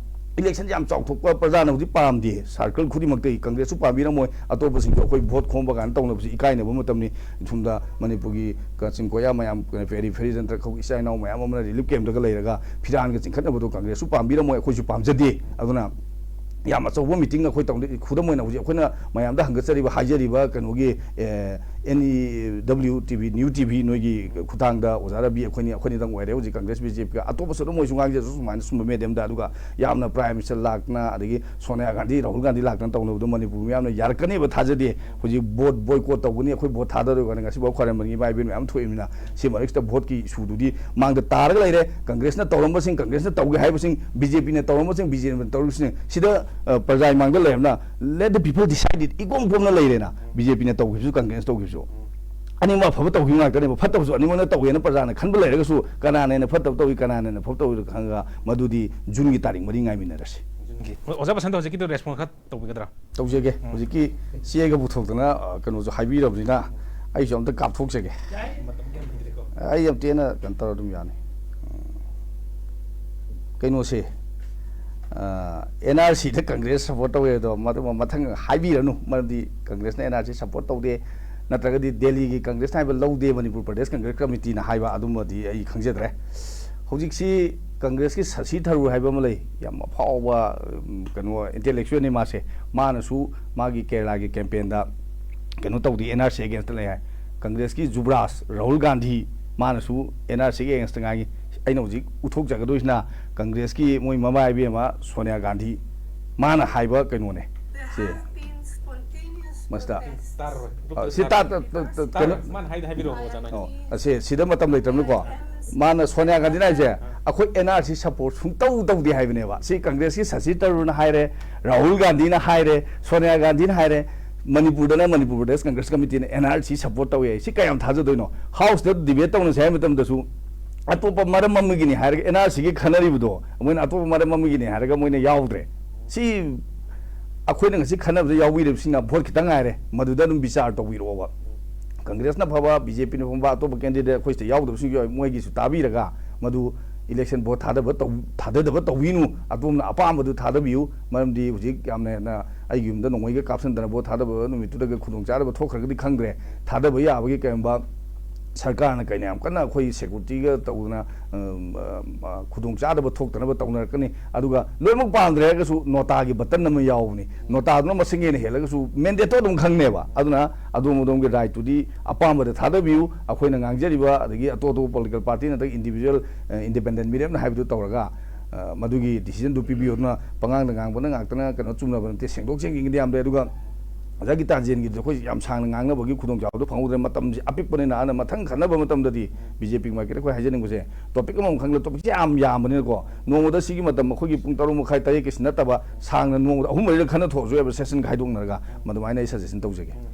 ꯏꯂꯦꯛꯁꯟꯁꯦ ꯌꯥꯝ ꯆꯥꯎꯊꯣꯛꯄ ꯄ꯭ꯔꯖꯥꯅ ꯍꯧꯖꯤꯛ ꯄꯥꯝꯗꯦ꯫ ꯁꯥꯔꯀꯜ ꯈꯨꯗꯤꯡꯃꯛꯇꯒꯤ ꯀꯪꯒ꯭ꯔꯦꯁꯁꯨ ꯄꯥꯝꯕꯤꯔꯝꯃꯣꯏ, ꯑꯇꯣꯞꯄꯁꯤꯡꯁꯨ꯫ ꯑꯩꯈꯣꯏ ꯚꯣꯠ ꯈꯣꯝꯕ ꯀꯥꯏꯅ ꯇꯧꯅꯕꯁꯤ ꯏꯀꯥꯏꯅꯕ ꯃꯇꯝꯅꯤ꯫ ꯁꯣꯝꯗ ꯃꯅꯤꯄꯨꯔꯒꯤ ꯀꯥꯆꯤꯟ ꯀꯣꯌꯥ ꯃꯌꯥꯝ, ꯀꯩꯅꯣ, ꯐꯦꯔꯤ ꯐꯦꯔꯤ ꯁꯦꯟꯇꯔ ꯈꯛ ꯏꯆꯥ ꯏꯅꯥꯎ ꯃꯌꯥꯝ ꯑꯃꯅ ꯔꯤꯂꯤꯐ ꯀꯦꯝꯞꯇꯒ ꯂꯩꯔꯒ ꯐꯤꯔꯥꯟꯒ ꯆꯤꯡꯈꯠꯅꯕꯗꯣ ꯀꯪꯒ꯭ꯔꯦꯁꯁꯨ ꯄꯥꯝꯕꯤꯔꯝꯃꯣꯏ, ꯑꯩꯈꯣꯏꯁꯨ ꯄꯥꯝꯖꯗꯦ꯫ ꯑꯗꯨꯅ ꯌꯥꯝ ꯑꯆꯧꯕ ꯃꯤꯇꯤꯡ ꯑꯩꯈꯣꯏ ꯇꯧꯅꯤ꯫ ꯈꯨꯗꯝ ꯑꯣꯏꯅ ꯍꯧꯖꯤꯛ ꯑꯩꯈꯣꯏꯅ ꯃꯌꯥꯝꯗ ꯍꯪꯒꯠꯆꯔꯤꯕ, ꯍꯥꯏꯖꯔꯤꯕ ꯀꯩꯅꯣꯒꯤ, ꯑꯦ, N E W T V, new T V, ꯅꯣꯏꯒꯤ ꯈꯨꯊꯥꯡꯗ ꯑꯣꯖꯥ ꯔꯕꯤ, ꯑꯩꯈꯣꯏꯅꯤ, ꯑꯩꯈꯣꯏꯅꯤꯗꯪ ꯑꯣꯏꯔꯦ ꯍꯧꯖꯤꯛ ꯀꯪꯒ꯭ꯔꯦꯁ ꯕꯤ ꯖꯦ ꯄꯤꯒ꯫ ꯑꯇꯣꯞꯄꯁꯨ ꯑꯗꯨꯝ ꯃꯣꯏꯁꯨ ꯉꯥꯡꯖꯁꯨ ꯁꯨꯃꯥꯏꯅ ꯁꯨꯝꯕ ꯃꯦꯗꯤꯌꯝꯗ꯫ ꯑꯗꯨꯒ ꯌꯥꯝꯅ ꯄ꯭ꯔꯥꯏꯝ ꯃꯤꯅꯤꯁꯇꯔ ꯂꯥꯛꯇꯅ, ꯑꯗꯒꯤ ꯁꯣꯅꯤꯌꯥ ꯒꯥꯟꯙꯤ, ꯔꯥꯍꯨꯜ ꯒꯥꯟꯙꯤ ꯂꯥꯛꯇꯅ ꯇꯧꯅꯕꯗꯣ ꯃꯅꯤꯄꯨꯔ ꯃꯤꯌꯥꯝꯅ ꯌꯥꯔꯛꯀꯅꯦꯕ ꯊꯥꯖꯗꯦ꯫ ꯍꯧꯖꯤꯛ ꯚꯣꯠ ꯕꯣꯏꯀꯣꯠ ꯇꯧꯒꯅꯤ, ꯑꯩꯈꯣꯏ ꯚꯣꯠ ꯊꯥꯗꯔꯣꯏ ꯀꯥꯏꯅ ꯉꯁꯤꯐꯥꯎ ꯈ꯭ꯋꯥꯏꯔꯝꯕꯟꯒꯤ ꯏꯃꯥ ꯏꯕꯦꯟ ꯃꯌꯥꯝ ꯊꯣꯛꯏꯕꯅꯤꯅ, ꯁꯤ ꯃꯔꯛꯁꯤꯗ ꯚꯣꯠꯀꯤ ꯏꯁꯨꯗꯨꯗꯤ ꯃꯥꯡꯗ ꯇꯥꯔꯒ ꯂꯩꯔꯦ꯫ ꯀꯪꯒ꯭ꯔꯦꯁꯅ ꯇꯧꯔꯝꯕꯁꯤꯡ, ꯀꯪꯒ꯭ꯔꯦꯁꯅ ꯇꯧꯒꯦ ꯍꯥꯏꯕꯁꯤꯡ, ꯕꯤ ꯖꯦ ꯄꯤꯅ ꯇꯧꯔꯝꯕꯁꯤꯡ, ꯕꯤ ꯖꯦ ꯄꯤꯅ ꯇꯧꯔꯤꯕꯁꯤꯡ, ꯁꯤꯗ, ꯑ, ꯄ꯭ꯔꯖꯥꯒꯤ ꯃꯥꯡꯗ ꯂꯩꯔꯕꯅ, let the people decide it, ꯏꯀꯣꯝ ꯀꯣꯝꯅ ꯂꯩꯔꯦꯅ꯫ ꯕꯤ ꯖꯦ ꯄꯤꯅ ꯇꯧꯈꯤꯕꯁꯨ, ꯀꯪꯒ꯭ꯔꯦꯁ ꯇꯧꯈꯤꯕꯁꯨ, ꯑꯅꯤꯃꯛ ꯑꯐꯕ ꯇꯧꯈꯤꯕ ꯉꯥꯛꯇꯅꯦꯕ꯫ ꯐꯠꯇꯕꯁꯨ ꯑꯅꯤꯃꯛꯅ ꯇꯧꯋꯦꯅ ꯄ꯭ꯔꯖꯥꯅ ꯈꯟꯕ ꯂꯩꯔꯒꯁꯨ, ꯀꯅꯥꯅ ꯍꯦꯟꯅ ꯐꯠꯇꯕ ꯇꯧꯏ, ꯀꯅꯥꯅ ꯍꯦꯟꯅ ꯐꯕ ꯇꯧꯏꯗꯣ ꯈꯪꯉꯒ, ꯃꯗꯨꯗꯤ ꯖꯨꯟꯒꯤ ꯇꯥꯔꯤꯛ ꯃꯔꯤ ꯉꯥꯏꯃꯤꯟꯅꯔꯁꯤ꯫ ꯖꯨꯟꯒꯤ꯫ ꯑꯣꯖꯥ ꯕꯁꯟꯇ, ꯍꯧꯖꯤꯛꯀꯤꯗꯣ ꯔꯦꯁꯄꯣꯟꯁ ꯈꯔ ꯇꯧꯕꯤꯒꯗ꯭ꯔꯥ? ꯇꯧꯖꯒꯦ꯫ ꯎꯝ꯫ ꯍꯧꯖꯤꯛꯀꯤ ꯆꯦꯒ ꯄꯨꯊꯣꯛꯇꯅ, ꯑ, ꯀꯩꯅꯣꯁꯨ ꯍꯥꯏꯕꯤꯔꯕꯅꯤꯅ, ꯑꯩꯁꯨ ꯑꯝꯇ ꯀꯥꯞꯊꯣꯛꯆꯒꯦ꯫ ꯌꯥꯏ, ꯃꯇꯝ ꯀꯌꯥꯝ ꯍꯦꯟꯗ꯭ꯔꯤꯀꯣ? ꯑꯩ ꯌꯥꯝ ꯇꯦꯟꯅ ꯀꯩꯅꯣ ꯇꯧꯔ ꯑꯗꯨꯝ ꯌꯥꯅꯤ꯫ ꯎꯝ꯫ ꯀꯩꯅꯣꯁꯦ, ꯑ, ꯑꯦꯟ ꯑꯥꯔ ꯁꯤꯗ ꯀꯪꯒ꯭ꯔꯦꯁ ꯁꯞꯄꯣꯔꯠ ꯇꯧꯋꯦ ꯑꯗꯣ, ꯃꯗꯨ ꯃꯊꯪ ꯍꯥꯏꯕꯤꯔꯅꯨ, ꯃꯔꯝꯗꯤ ꯀꯪꯒ꯭ꯔꯦꯁꯅ ꯑꯦꯟ ꯑꯥꯔ ꯁꯤ ꯁꯞꯄꯣꯔꯠ ꯇꯧꯗꯦ, ꯅꯠꯇ꯭ꯔꯒꯗꯤ ꯗꯦꯜꯂꯤꯒꯤ ꯀꯪꯒ꯭ꯔꯦꯁꯅ ꯍꯥꯏꯕ ꯂꯧꯗꯦ, ꯃꯅꯤꯄꯨꯔ ꯄ꯭ꯔꯗꯦꯁ ꯀꯪꯒ꯭ꯔꯦꯁ ꯀꯃꯤꯇꯤꯅ ꯍꯥꯏꯕ, ꯑꯗꯨꯃꯗꯤ ꯑꯩ ꯈꯪꯖꯗ꯭ꯔꯦ꯫ ꯍꯧꯖꯤꯛꯁꯤ ꯀꯪꯒ꯭ꯔꯦꯁꯀꯤ ꯁꯁꯤ ꯊꯔꯨꯔ ꯍꯥꯏꯕ ꯑꯃ ꯂꯩ, ꯌꯥꯝ ꯑꯐꯥꯎꯕ, ꯎꯝ, ꯀꯩꯅꯣ, ꯏꯟꯇꯦꯂꯦꯛꯆꯨꯋꯦꯜꯅꯤ ꯃꯥꯁꯦ꯫ ꯃꯥꯅꯁꯨ ꯃꯥꯒꯤ ꯀꯦꯔꯂꯥꯒꯤ ꯀꯦꯝꯄꯦꯟꯗ ꯀꯩꯅꯣ ꯇꯧꯗꯦ, ꯑꯦꯟ ꯑꯥꯔ ꯁꯤ ꯑꯦꯒꯦꯟꯁꯇ ꯂꯩ ꯍꯥꯏ꯫ ꯀꯪꯒ꯭ꯔꯦꯁꯀꯤ ꯖꯨꯕꯔꯥꯖ ꯔꯥꯍꯨꯜ ꯒꯥꯟꯙꯤ, ꯃꯥꯅꯁꯨ ꯑꯦꯟ ꯑꯥꯔ ꯁꯤꯒꯤ ꯑꯦꯒꯦꯟꯁꯇ ꯉꯥꯡꯉꯤ꯫ ꯑꯩꯅ ꯍꯧꯖꯤꯛ ꯎꯠꯊꯣꯛꯆꯒꯗꯣꯏꯁꯤꯅ ꯀꯪꯒ꯭ꯔꯦꯁꯀꯤ ꯃꯣꯏ ꯃꯃꯥ ꯏꯕꯦꯝꯃ ꯁꯣꯅꯤꯌꯥ ꯒꯥꯟꯙꯤ, ꯃꯥꯅ ꯍꯥꯏꯕ ꯀꯩꯅꯣꯅꯦ꯫ ꯁꯦ, ꯃꯁꯤꯗ꯫ ꯑ, ꯁꯤ ꯇꯥ-, ꯇꯥ-, ꯇꯥ-, ꯇꯥ-, ꯀꯩꯅꯣ? ꯃꯥꯅ ꯍꯥꯏꯗ ꯍꯥꯏꯕꯤꯔꯛꯑꯣ, ꯑꯣꯖꯥ, ꯅꯪ꯫ ꯑꯣ, ꯑꯁꯦ, ꯁꯤꯗ ꯃꯇꯝ ꯂꯩꯇ꯭ꯔꯕꯅꯤꯀꯣ꯫ ꯃꯥꯅ ꯁꯣꯅꯤꯌꯥ ꯒꯥꯟꯙꯤꯅ ꯍꯥꯏꯁꯦ, "ꯑꯩꯈꯣꯏ ꯑꯦꯟ ꯑꯥꯔ ꯁꯤ ꯁꯄꯣꯔꯠ ꯁꯨꯡꯇꯧ ꯇꯧꯗꯦ" ꯍꯥꯏꯕꯅꯦꯕ꯫ ꯁꯤ ꯀꯪꯒ꯭ꯔꯦꯁꯀꯤ ꯁꯁꯤ ꯊꯔꯨꯔꯅ ꯍꯥꯏꯔꯦ, ꯔꯥꯍꯨꯜ ꯒꯥꯟꯙꯤꯅ ꯍꯥꯏꯔꯦ, ꯁꯣꯅꯤꯌꯥ ꯒꯥꯟꯙꯤꯅ ꯍꯥꯏꯔꯦ, ꯃꯅꯤꯄꯨꯔꯗꯅ ꯃꯅꯤꯄꯨꯔ ꯄ꯭ꯔꯗꯦꯁ ꯀꯪꯒ꯭ꯔꯦꯁ ꯀꯃꯤꯇꯤꯅ ꯑꯦꯟ ꯑꯥꯔ ꯁꯤ ꯁꯄꯣꯔꯠ ꯇꯧꯋꯦ ꯍꯥꯏ꯫ ꯁꯤ ꯀꯌꯥꯝ ꯊꯥꯖꯗꯣꯏꯅꯣ? ꯍꯥꯎꯁꯇ ꯗꯤꯕꯦꯠ ꯇꯧꯅꯁꯦ ꯍꯥꯏ ꯃꯇꯝꯗꯁꯨ ꯑꯇꯣꯞꯄ ꯃꯔꯝ ꯑꯃꯒꯤꯅꯤ ꯍꯥꯏꯔꯒ, ꯑꯦꯟ ꯑꯥꯔ ꯁꯤꯒꯤ ꯈꯟꯅꯔꯤꯕꯗꯣ ꯃꯣꯏꯅ ꯑꯇꯣꯞꯄ ꯃꯔꯝ ꯑꯃꯒꯤꯅꯤ ꯍꯥꯏꯔꯒ ꯃꯣꯏꯅ ꯌꯥꯎꯗ꯭ꯔꯦ꯫ ꯁꯤ ꯑꯩꯈꯣꯏꯅ ꯉꯁꯤ ꯈꯟꯅꯕꯗ ꯌꯥꯎꯕꯤꯔꯤꯕꯁꯤꯡꯅ ꯚꯣꯠ ꯈꯤꯇꯪ ꯉꯥꯏꯔꯦ, ꯃꯗꯨꯗ ꯑꯗꯨꯝ ꯕꯤꯆꯥꯔ ꯇꯧꯕꯤꯔꯛꯑꯣꯕ꯫ ꯀꯪꯒ꯭ꯔꯦꯁꯅ ꯐꯕ, ꯕꯤ ꯖꯦ ꯄꯤꯅ ꯐꯕ, ꯑꯇꯣꯞꯄ ꯀꯦꯟꯗꯤꯗꯦꯠ ꯑꯩꯈꯣꯏ ꯁꯤꯗ ꯌꯥꯎꯗꯕꯁꯤꯡꯁꯨ ꯌꯥꯎꯏ, ꯃꯣꯏꯒꯤꯁꯨ ꯇꯥꯕꯤꯔꯒ ꯃꯗꯨ ꯏꯂꯦꯛꯁꯟ ꯚꯣꯠ ꯊꯥꯗꯕ ꯇꯧ-, ꯊꯥꯗꯗꯕ ꯇꯧꯕꯤꯅꯨ, ꯑꯗꯣꯝꯅ ꯑꯄꯥꯝꯕꯗꯨ ꯊꯥꯗꯕꯤꯌꯨ꯫ ꯃꯔꯝꯗꯤ ꯍꯧꯖꯤꯛ ꯌꯥꯝꯅ ꯍꯦꯟꯅ ꯑꯩꯒꯤ ꯌꯨꯝꯗ ꯅꯣꯡꯃꯩꯒ ꯀꯥꯞꯁꯤꯟꯗꯅ ꯚꯣꯠ ꯊꯥꯗꯕ ꯅꯨꯃꯤꯠꯇꯨꯗꯒ ꯈꯨꯗꯣꯡꯆꯥꯗꯕ ꯊꯣꯛꯈ꯭ꯔꯒꯗꯤ ꯈꯪꯗ꯭ꯔꯦ, ꯊꯥꯗꯕ ꯌꯥꯕꯒꯤ ꯀꯔꯤꯒꯨꯝꯕ ꯁꯔꯀꯥꯔꯅ ꯀꯩꯅ ꯌꯥꯝ ꯀꯟꯅ ꯑꯩꯈꯣꯏ ꯁꯦꯀ꯭ꯌꯨꯔꯤꯇꯤꯒ ꯇꯧꯗꯅ, ꯎꯝ, ꯑ, ꯑ, ꯈꯨꯗꯣꯡꯆꯥꯗꯕ ꯊꯣꯛꯇꯅꯕ ꯇꯧꯅꯔꯛꯀꯅꯤ꯫ ꯑꯗꯨꯒ ꯂꯣꯏꯅꯃꯛ ꯄꯥꯝꯗ꯭ꯔꯦ ꯍꯥꯏꯔꯒꯁꯨ ꯅꯣꯇꯥꯒꯤ ꯕꯇꯟ ꯑꯃ ꯌꯥꯎꯕꯅꯤ, ꯅꯣꯇꯥꯗꯨꯅ ꯃꯁꯤꯡ ꯍꯦꯟꯅ ꯍꯦꯜꯂꯒꯁꯨ ꯃꯦꯟꯗꯦꯠꯇꯣ ꯑꯗꯨꯝ ꯈꯪꯅꯦꯕ꯫ ꯑꯗꯨꯅ ꯑꯗꯣꯝ ꯑꯗꯣꯝꯒꯤ ꯔꯥꯏꯠꯇꯨꯗꯤ ꯑꯄꯥꯝꯕꯗ ꯊꯥꯗꯕꯤꯌꯨ꯫ ꯑꯩꯈꯣꯏꯅ ꯉꯥꯡꯖꯔꯤꯕ, ꯑꯗꯒꯤ ꯑꯇꯣꯞ ꯑꯇꯣꯞꯄ ꯄꯣꯂꯤꯇꯤꯀꯦꯜ ꯄꯥꯔꯇꯤ ꯅꯠꯇ꯭ꯔꯒ ꯏꯟꯗꯤꯕꯤꯖꯨꯋꯦꯜ, ꯑ, ꯏꯟꯗꯤꯄꯦꯟꯗꯦꯟ ꯃꯤꯔꯦꯞꯅ ꯍꯥꯏꯕꯗꯨ ꯇꯧꯔꯒ, ꯑ, ꯃꯗꯨꯒꯤ ꯗꯤꯁꯤꯖꯟꯗꯨ ꯄꯤꯕꯤꯌꯨ꯫ ꯑꯗꯨꯅ ꯄꯉꯥꯡꯗ ꯉꯥꯡꯕꯅ ꯉꯥꯛꯇꯅ ꯀꯩꯅꯣ ꯆꯨꯝꯅꯕ ꯅꯠꯇꯦ, ꯁꯦꯡꯗꯣꯛ ꯁꯦꯡꯖꯤꯟꯒꯤꯗꯤ ꯌꯥꯝ ꯂꯩ꯫ ꯑꯗꯨꯒ ꯑꯣꯖꯥ ꯒꯤꯇꯥꯟꯖꯦꯟꯒꯤꯗꯨ ꯑꯩꯈꯣꯏ ꯌꯥꯝ ꯁꯥꯡꯅ ꯉꯥꯡꯅꯕꯒꯤ ꯈꯨꯗꯣꯡꯆꯥꯕꯗꯨ ꯐꯪꯍꯧꯗ꯭ꯔꯦ, ꯃꯇꯝꯁꯤ ꯑꯄꯤꯛꯄꯅꯤꯅ꯫ ꯑꯗꯨꯅ ꯃꯊꯪ ꯈꯟꯅꯕ ꯃꯇꯝꯗꯗꯤ ꯕꯤ ꯖꯦ ꯄꯤꯒꯤ ꯃꯥꯏꯀꯩꯗ ꯑꯩꯈꯣꯏ ꯍꯥꯏꯖꯅꯤꯡꯕꯁꯦ, ꯇꯣꯄꯤꯛ ꯑꯃꯃꯝ ꯈꯪꯗ, ꯇꯣꯄꯤꯛꯁꯦ ꯌꯥꯝ ꯌꯥꯝꯕꯅꯤꯅꯀꯣ, ꯅꯣꯡꯃꯗ ꯁꯤꯒꯤ ꯃꯇꯝ ꯑꯩꯈꯣꯏꯒꯤ ꯄꯨꯡ ꯇꯔꯨꯛ ꯃꯈꯥꯏ, ꯇꯔꯦꯠꯀꯤꯁꯤ ꯅꯠꯇꯕ, ꯁꯥꯡꯅ ꯅꯣꯡꯃꯗ ꯑꯍꯨꯝ ꯃꯔꯤꯔꯛ ꯈꯟꯅ ꯊꯣꯛꯑꯁꯨ ꯌꯥꯏꯕ, ꯁꯦꯁꯟ ꯈꯥꯏꯗꯣꯛꯅꯔꯒ꯫ ꯃꯗꯨꯃꯥꯏꯅ ꯑꯩ ꯁꯖꯦꯁꯟ ꯇꯧꯖꯒꯦ꯫